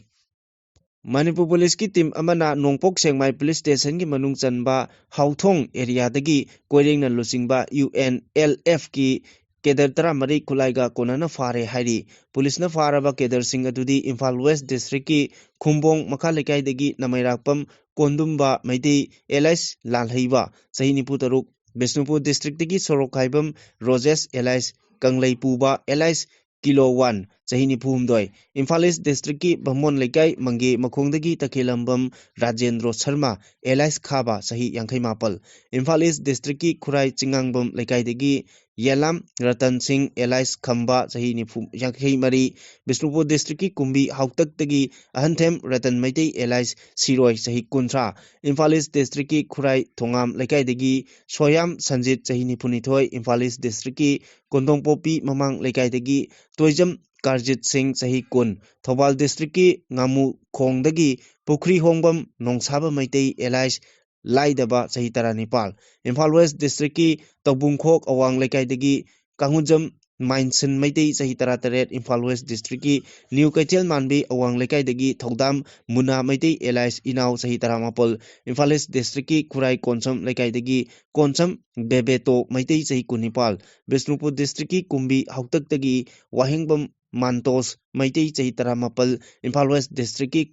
ꯃꯅꯤꯄꯨꯔ ꯄꯨꯂꯤꯁꯀꯤ ꯇꯤꯝ ꯑꯃꯅ ꯅꯣꯡꯄꯣꯛ ꯁꯦꯛꯃꯥꯏ ꯄꯨꯂꯤꯁ ꯁ꯭ꯇꯦꯁꯟꯒꯤ ꯃꯅꯨꯡ ꯆꯟꯕ ꯍꯥꯎꯊꯣꯡ ꯑꯦꯔꯤꯌꯥꯗꯒꯤ ꯀꯣꯏꯔꯦꯡꯅ ꯂꯨꯆꯤꯡꯕ ꯌꯨ ꯑꯦꯟ ꯑꯦꯜ ꯑꯦꯐꯀꯤ ꯀꯦꯗꯔ ꯇꯔꯥꯃꯔꯤ ꯈꯨꯠꯂꯥꯏꯒ ꯀꯣꯟꯅꯅ ꯐꯥꯔꯦ ꯍꯥꯏꯔꯤ꯫ ꯄꯨꯂꯤꯁꯅ ꯐꯥꯔꯕ ꯀꯦꯗꯔꯁꯤꯡ ꯑꯗꯨꯗꯤ ꯏꯝꯐꯥꯜ ꯋꯦꯁ ꯗꯤꯁꯇ꯭ꯔꯤꯛꯀꯤ ꯈꯨꯝꯕꯣꯡ ꯃꯈꯥ ꯂꯩꯀꯥꯏꯗꯒꯤ ꯅꯃꯩꯔꯥꯛꯄꯝ ꯀꯣꯟꯗꯨꯝꯕ ꯃꯩꯇꯩ ꯑꯦꯂꯥꯏꯁ ꯂꯥꯜꯍꯩꯕ ꯆꯍꯤ ꯅꯤꯐꯨ ꯇꯔꯨꯛ, ꯕꯤꯁꯅꯨꯄꯨꯔ ꯗꯤꯁꯇ꯭ꯔꯤꯛꯇꯒꯤ ꯁꯣꯔꯣꯛꯈꯥꯏꯕꯝ Rojesh alias Kangleipuba alias kilo one, ꯆꯍꯤ ꯅꯤꯐꯨ ꯍꯨꯝꯗꯣꯏ, ꯏꯝꯐꯥꯜ ꯏꯁ ꯗꯤꯁꯇ꯭ꯔꯤꯛꯀꯤ ꯚꯥꯃꯣꯟ ꯂꯩꯀꯥꯏ ꯃꯪꯒꯦ ꯃꯈꯣꯡꯗꯒꯤ ꯇꯈꯦꯜꯂꯝꯕꯝ ꯔꯥꯖꯦꯟꯗ꯭ꯔꯣ ꯁꯔꯃ ꯑꯦꯂꯥꯏꯁ ꯈꯥꯕ, ꯆꯍꯤ ꯌꯥꯡꯈꯩ ꯃꯥꯄꯜ, ꯏꯝꯐꯥꯜ ꯏꯁ ꯗꯤꯁꯇ꯭ꯔꯤꯛꯀꯤ ꯈꯨꯔꯥꯏ ꯆꯤꯡꯉꯥꯡꯕꯝ ꯂꯩꯀꯥꯏꯗꯒꯤ ꯌꯦꯂꯥꯝ ꯔꯇꯟ ꯁꯤꯡ ꯑꯦꯂꯥꯏꯁ ꯈꯝꯕ, ꯆꯍꯤ ꯅꯤꯐꯨ, ꯌꯥꯡꯈꯩ ꯃꯔꯤ, ꯕꯤꯁꯅꯨꯄꯨꯔ ꯗꯤꯁꯇ꯭ꯔꯤꯛꯀꯤ ꯀꯨꯝꯕꯤ ꯍꯥꯎꯇꯛꯇꯒꯤ ꯑꯍꯟꯊꯦꯝ ꯔꯇꯟ ꯃꯩꯇꯩ ꯑꯦꯂꯥꯏꯁ ꯁꯤꯔꯣꯏ, ꯆꯍꯤ ꯀꯨꯟꯊ꯭ꯔꯥ, ꯏꯝꯐꯥꯜ ꯏꯁ ꯗꯤꯁꯇ꯭ꯔꯤꯛꯀꯤ ꯈꯨꯔꯥꯏ ꯊꯣꯉꯥꯝ ꯂꯩꯀꯥꯏꯗꯒꯤ ꯁꯣꯌꯥꯝ ꯁꯟꯖꯤꯠ, ꯆꯍꯤ ꯅꯤꯐꯨꯅꯤꯊꯣꯏ, ꯏꯝꯐꯥꯜ ꯏꯁ ꯗꯤꯁꯇ꯭ꯔꯤꯛꯀꯤ ꯀꯣꯟꯗꯣꯡꯄꯣꯛꯄꯤ ꯃꯃꯥꯡ ꯂꯩꯀꯥꯏꯗꯒꯤ ꯇꯣꯏꯖꯝ ꯀꯥꯔꯖꯤꯠ ꯁꯤꯡ, ꯆꯍꯤ ꯀꯨꯟ꯫ ꯊꯧꯕꯥꯜ districtꯀꯤ ꯉꯥꯃꯨꯈꯣꯡꯗꯒꯤ ꯄꯨꯈ꯭ꯔꯤ ꯍꯣꯡꯕꯝ ꯅꯣꯡꯁꯥꯕ ꯃꯩꯇꯩ alias ꯂꯥꯏꯗꯕ, ꯆꯍꯤ ꯇꯔꯥꯅꯤꯄꯥꯜ꯫ ꯏꯝꯐꯥꯜ West districtꯀꯤ ꯇꯧꯕꯨꯡꯈꯣꯛ ꯑꯋꯥꯡ ꯂꯩꯀꯥꯏꯗꯒꯤ ꯀꯥꯡꯉꯨꯖꯝ ꯃꯥꯏꯟꯁꯟ ꯃꯩꯇꯩ, ꯆꯍꯤ ꯇꯔꯥꯇꯔꯦꯠ꯫ ꯏꯝꯐꯥꯜ West districtꯀꯤ ꯅ꯭ꯌꯨ ꯀꯩꯊꯦꯜ ꯃꯥꯟꯕꯤ ꯑꯋꯥꯡ ꯂꯩꯀꯥꯏꯗꯒꯤ ꯊꯧꯗꯥꯝ ꯃꯨꯅꯥ ꯃꯩꯇꯩ alias ꯏꯅꯥꯎ, ꯆꯍꯤ ꯇꯔꯥꯃꯥꯄꯜ꯫ ꯏꯝꯐꯥꯜ East districtꯀꯤ ꯈꯨꯔꯥꯏ ꯀꯣꯟꯁꯝ ꯂꯩꯀꯥꯏꯗꯒꯤ ꯀꯣꯟꯁꯝ ꯕꯦꯕꯦꯇꯣ ꯃꯩꯇꯩ, ꯆꯍꯤ ꯀꯨꯟꯅꯤꯄꯥꯜ꯫ ꯕꯤꯁꯅꯨꯄꯨꯔ districtꯀꯤ ꯀꯨꯝꯕꯤ ꯍꯥꯎꯇꯛꯇꯒꯤ ꯋꯥꯍꯦꯡꯕꯝ ꯃꯥꯟꯇꯣꯁ ꯃꯩꯇꯩ, ꯆꯍꯤ ꯇꯔꯥꯃꯥꯄꯜ꯫ ꯏꯝꯐꯥꯜ West districtꯀꯤ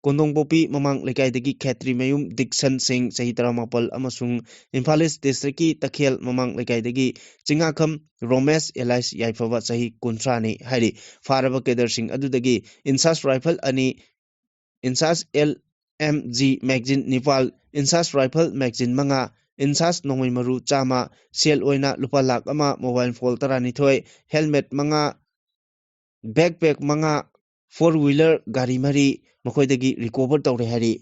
ꯀꯣꯟꯗꯣꯡꯄꯣꯛꯄꯤ ꯃꯃꯥꯡ ꯂꯩꯀꯥꯏꯗꯒꯤ ꯈꯦꯇ꯭ꯔꯤ ꯃꯌꯨꯝ ꯗꯤꯛꯁꯟ ꯁꯤꯡ, ꯆꯍꯤ ꯇꯔꯥꯃꯥꯄꯜ, ꯑꯃꯁꯨꯡ ꯏꯝꯐꯥꯜ East districtꯀꯤ ꯇꯈꯦꯜ ꯃꯃꯥꯡ ꯂꯩꯀꯥꯏꯗꯒꯤ ꯆꯤꯡꯉꯥꯈꯝ ꯔꯣꯃꯦꯁ alias ꯌꯥꯏꯐꯕ, ꯆꯍꯤ ꯀꯨꯟꯊ꯭ꯔꯥꯅꯤ ꯍꯥꯏꯔꯤ꯫ ꯐꯥꯔꯕ cadreꯁꯤꯡ ꯑꯗꯨꯗꯒꯤ INSAS rifle ꯑꯅꯤ, INSAS LMG magazine ꯅꯤꯄꯥꯜ, INSAS rifle magazine ꯃꯉꯥ, INSAS ꯅꯣꯡꯃꯩ ꯃꯔꯨ ꯆꯥꯝꯃ, ꯁꯦꯜ ꯑꯣꯏꯅ ꯂꯨꯄꯥ ꯂꯥꯈ ꯑꯃ, mobile phone ꯇꯔꯥꯅꯤꯊꯣꯏ, helmet ꯃꯉꯥ, backpack ꯃꯉꯥ, four wheeler ꯒꯥꯔꯤ ꯃꯔꯤ ꯃꯈꯣꯏꯗꯒꯤ recover ꯇꯧꯔꯦ ꯍꯥꯏꯔꯤ꯫